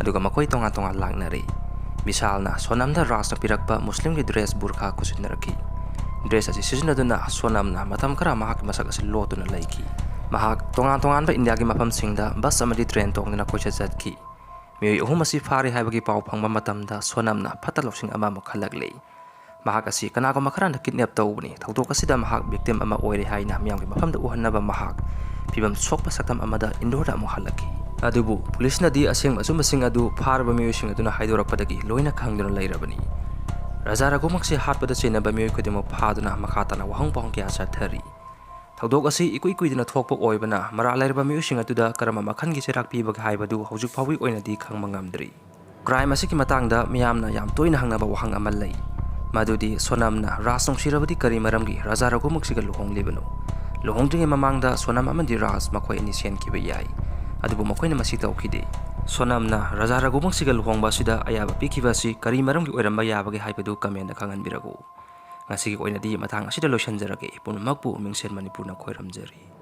ꯑꯗꯨꯒ ꯃꯈꯣꯏ ꯇꯣꯉꯥꯟ ꯇꯣꯉꯥꯟ ꯂꯥꯛꯅꯔꯦ꯫ ꯕꯤꯁꯥꯜꯅ ꯁꯣꯅꯝꯗ ꯔꯥꯖꯅ ꯄꯤꯔꯛꯄ ꯃꯨꯁꯂꯤꯝꯒꯤ dress ꯕꯨꯔꯈꯥ ꯈꯨꯠꯁꯤꯟꯅꯔꯛꯈꯤ꯫ Dress ꯑꯁꯤ ꯁꯤꯖꯤꯟꯅꯗꯨꯅ ꯁꯣꯅꯝꯅ ꯃꯇꯝ ꯈꯔ ꯃꯍꯥꯛꯀꯤ ꯃꯁꯛ ꯑꯁꯤ ꯂꯣꯠꯇꯨꯅ ꯂꯩꯈꯤ꯫ ꯃꯍꯥꯛ ꯇꯣꯉꯥꯟ ꯇꯣꯉꯥꯟꯕ ꯏꯟꯗꯤꯌꯥꯒꯤ ꯃꯐꯝꯁꯤꯡꯗ bus ꯑꯃꯗꯤ train ꯇꯣꯡꯗꯨꯅ ꯀꯣꯏꯆꯠ ꯆꯠꯈꯤ꯫ ꯃꯤꯑꯣꯏ ꯑꯍꯨꯝ ꯑꯁꯤ ꯐꯥꯔꯦ ꯍꯥꯏꯕꯒꯤ ꯄꯥꯎ ꯐꯪꯕ ꯃꯇꯝꯗ ꯁꯣꯅꯝꯅ ꯐꯠꯇ ꯂꯧꯁꯤꯡ ꯑꯃꯃꯨꯛ ꯈꯜꯂꯛꯂꯦ꯫ ꯃꯍꯥꯛ ꯑꯁꯤ ꯀꯅꯥꯒꯨꯝꯕ ꯈꯔꯅ kidnap ꯇꯧꯕꯅꯤ, ꯊꯧꯗꯣꯛ ꯑꯁꯤꯗ ꯃꯍꯥꯛ victim ꯑꯃ ꯑꯣꯏꯔꯦ ꯍꯥꯏꯅ ꯃꯤꯌꯥꯝꯒꯤ ꯃꯐꯝꯗ ꯎꯍꯟꯅꯕ ꯃꯍꯥꯛ ꯐꯤꯕꯝ ꯁꯣꯛꯄ ꯁꯛꯇꯝ ꯑꯃꯗ ꯏꯟꯗꯣꯔꯗ ꯑꯃꯨꯛ ꯍꯜꯂꯛꯈꯤ꯫ ꯑꯗꯨꯕꯨ ꯄꯨꯂꯤꯁꯅꯗꯤ ꯑꯁꯦꯡꯕ ꯑꯆꯨꯝꯕꯁꯤꯡ ꯑꯗꯨ ꯐꯥꯔꯕ ꯃꯤꯑꯣꯏꯁꯤꯡ ꯑꯗꯨꯅ ꯍꯥꯏꯗꯣꯔꯛꯄꯗꯒꯤ ꯂꯣꯏꯅ ꯈꯪꯗꯨꯅ ꯂꯩꯔꯕꯅꯤ꯫ ꯔꯥꯖꯥ ꯔꯘꯨꯃꯛꯁꯤ ꯍꯥꯠꯄꯗ ꯆꯦꯟꯅꯕ ꯃꯤꯑꯣꯏ ꯈꯨꯗꯤꯡꯃꯛ ꯐꯥꯗꯨꯅ ꯃꯈꯥ ꯇꯥꯅ ꯋꯥꯍꯪ ꯄꯥꯎꯍꯪ ꯀꯌꯥ ꯆꯠꯊꯔꯤ꯫ ꯊꯧꯗꯣꯛ ꯑꯁꯤ ꯏꯀꯨꯏ ꯀꯨꯏꯗꯅ ꯊꯣꯛꯄ ꯑꯣꯏꯕꯅ ꯃꯔꯥꯜ ꯂꯩꯔꯕ ꯃꯤꯑꯣꯏꯁꯤꯡ ꯑꯗꯨꯗ ꯀꯔꯝꯕ ꯃꯈꯜꯒꯤ ꯆꯩꯔꯥꯛ ꯄꯤꯕꯒꯦ ꯍꯥꯏꯕꯗꯨ ꯍꯧꯖꯤꯛ ꯐꯥꯎꯕꯒꯤ ꯑꯣꯏꯅꯗꯤ ꯈꯪꯕ ꯉꯝꯗ꯭ꯔꯤ꯫ Crime ꯑꯁꯤꯒꯤ ꯃꯇꯥꯡꯗ ꯃꯤꯌꯥꯝꯅ ꯌꯥꯝ ꯇꯣꯏꯅ ꯍꯪꯅꯕ ꯋꯥꯍꯪ ꯑꯃ ꯂꯩ, ꯃꯗꯨꯗꯤ ꯁꯣꯅꯝꯅ ꯔꯥꯖ ꯅꯨꯡꯁꯤꯔꯕꯗꯤ ꯀꯔꯤ ꯃꯔꯝꯒꯤ ꯔꯥꯖꯥ ꯔꯘꯨꯃꯛꯁꯤꯒ ꯂꯨꯍꯣꯡꯂꯤꯕꯅꯣ? ꯂꯨꯍꯣꯡꯗ꯭ꯔꯤꯉꯩ ꯃꯃꯥꯡꯗ ꯁꯣꯅꯝ ꯑꯃꯗꯤ ꯔꯥꯖ ꯃꯈꯣꯏ ꯑꯅꯤ ꯁꯦꯟꯈꯤꯕ ꯌꯥꯏ, ꯑꯗꯨꯕꯨ ꯃꯈꯣꯏꯅ ꯃꯁꯤ ꯇꯧꯈꯤꯗꯦ꯫ ꯁꯣꯅꯝꯅ ꯔꯥꯖꯥ ꯔꯘꯨꯃꯛꯁꯤꯒ ꯂꯨꯍꯣꯡꯕ ꯑꯁꯤꯗ ꯑꯌꯥꯕ ꯄꯤꯈꯤꯕ ꯑꯁꯤ ꯀꯔꯤ ꯃꯔꯝꯒꯤ ꯑꯣꯏꯔꯝꯕ ꯌꯥꯕꯒꯦ ꯍꯥꯏꯕꯗꯨ comment ꯈꯪꯍꯟꯕꯤꯔꯛꯎ꯫ ꯉꯁꯤꯒꯤ ꯑꯣꯏꯅꯗꯤ ꯃꯇꯥꯡ ꯑꯁꯤꯗ ꯂꯣꯏꯁꯤꯟꯖꯔꯒꯦ꯫ ꯄꯨꯝꯅꯃꯛꯄꯨ ꯃꯤꯡꯁꯦꯜ ꯃꯅꯤꯄꯨꯔꯅ ꯈꯣꯏꯔꯝꯖꯔꯤ꯫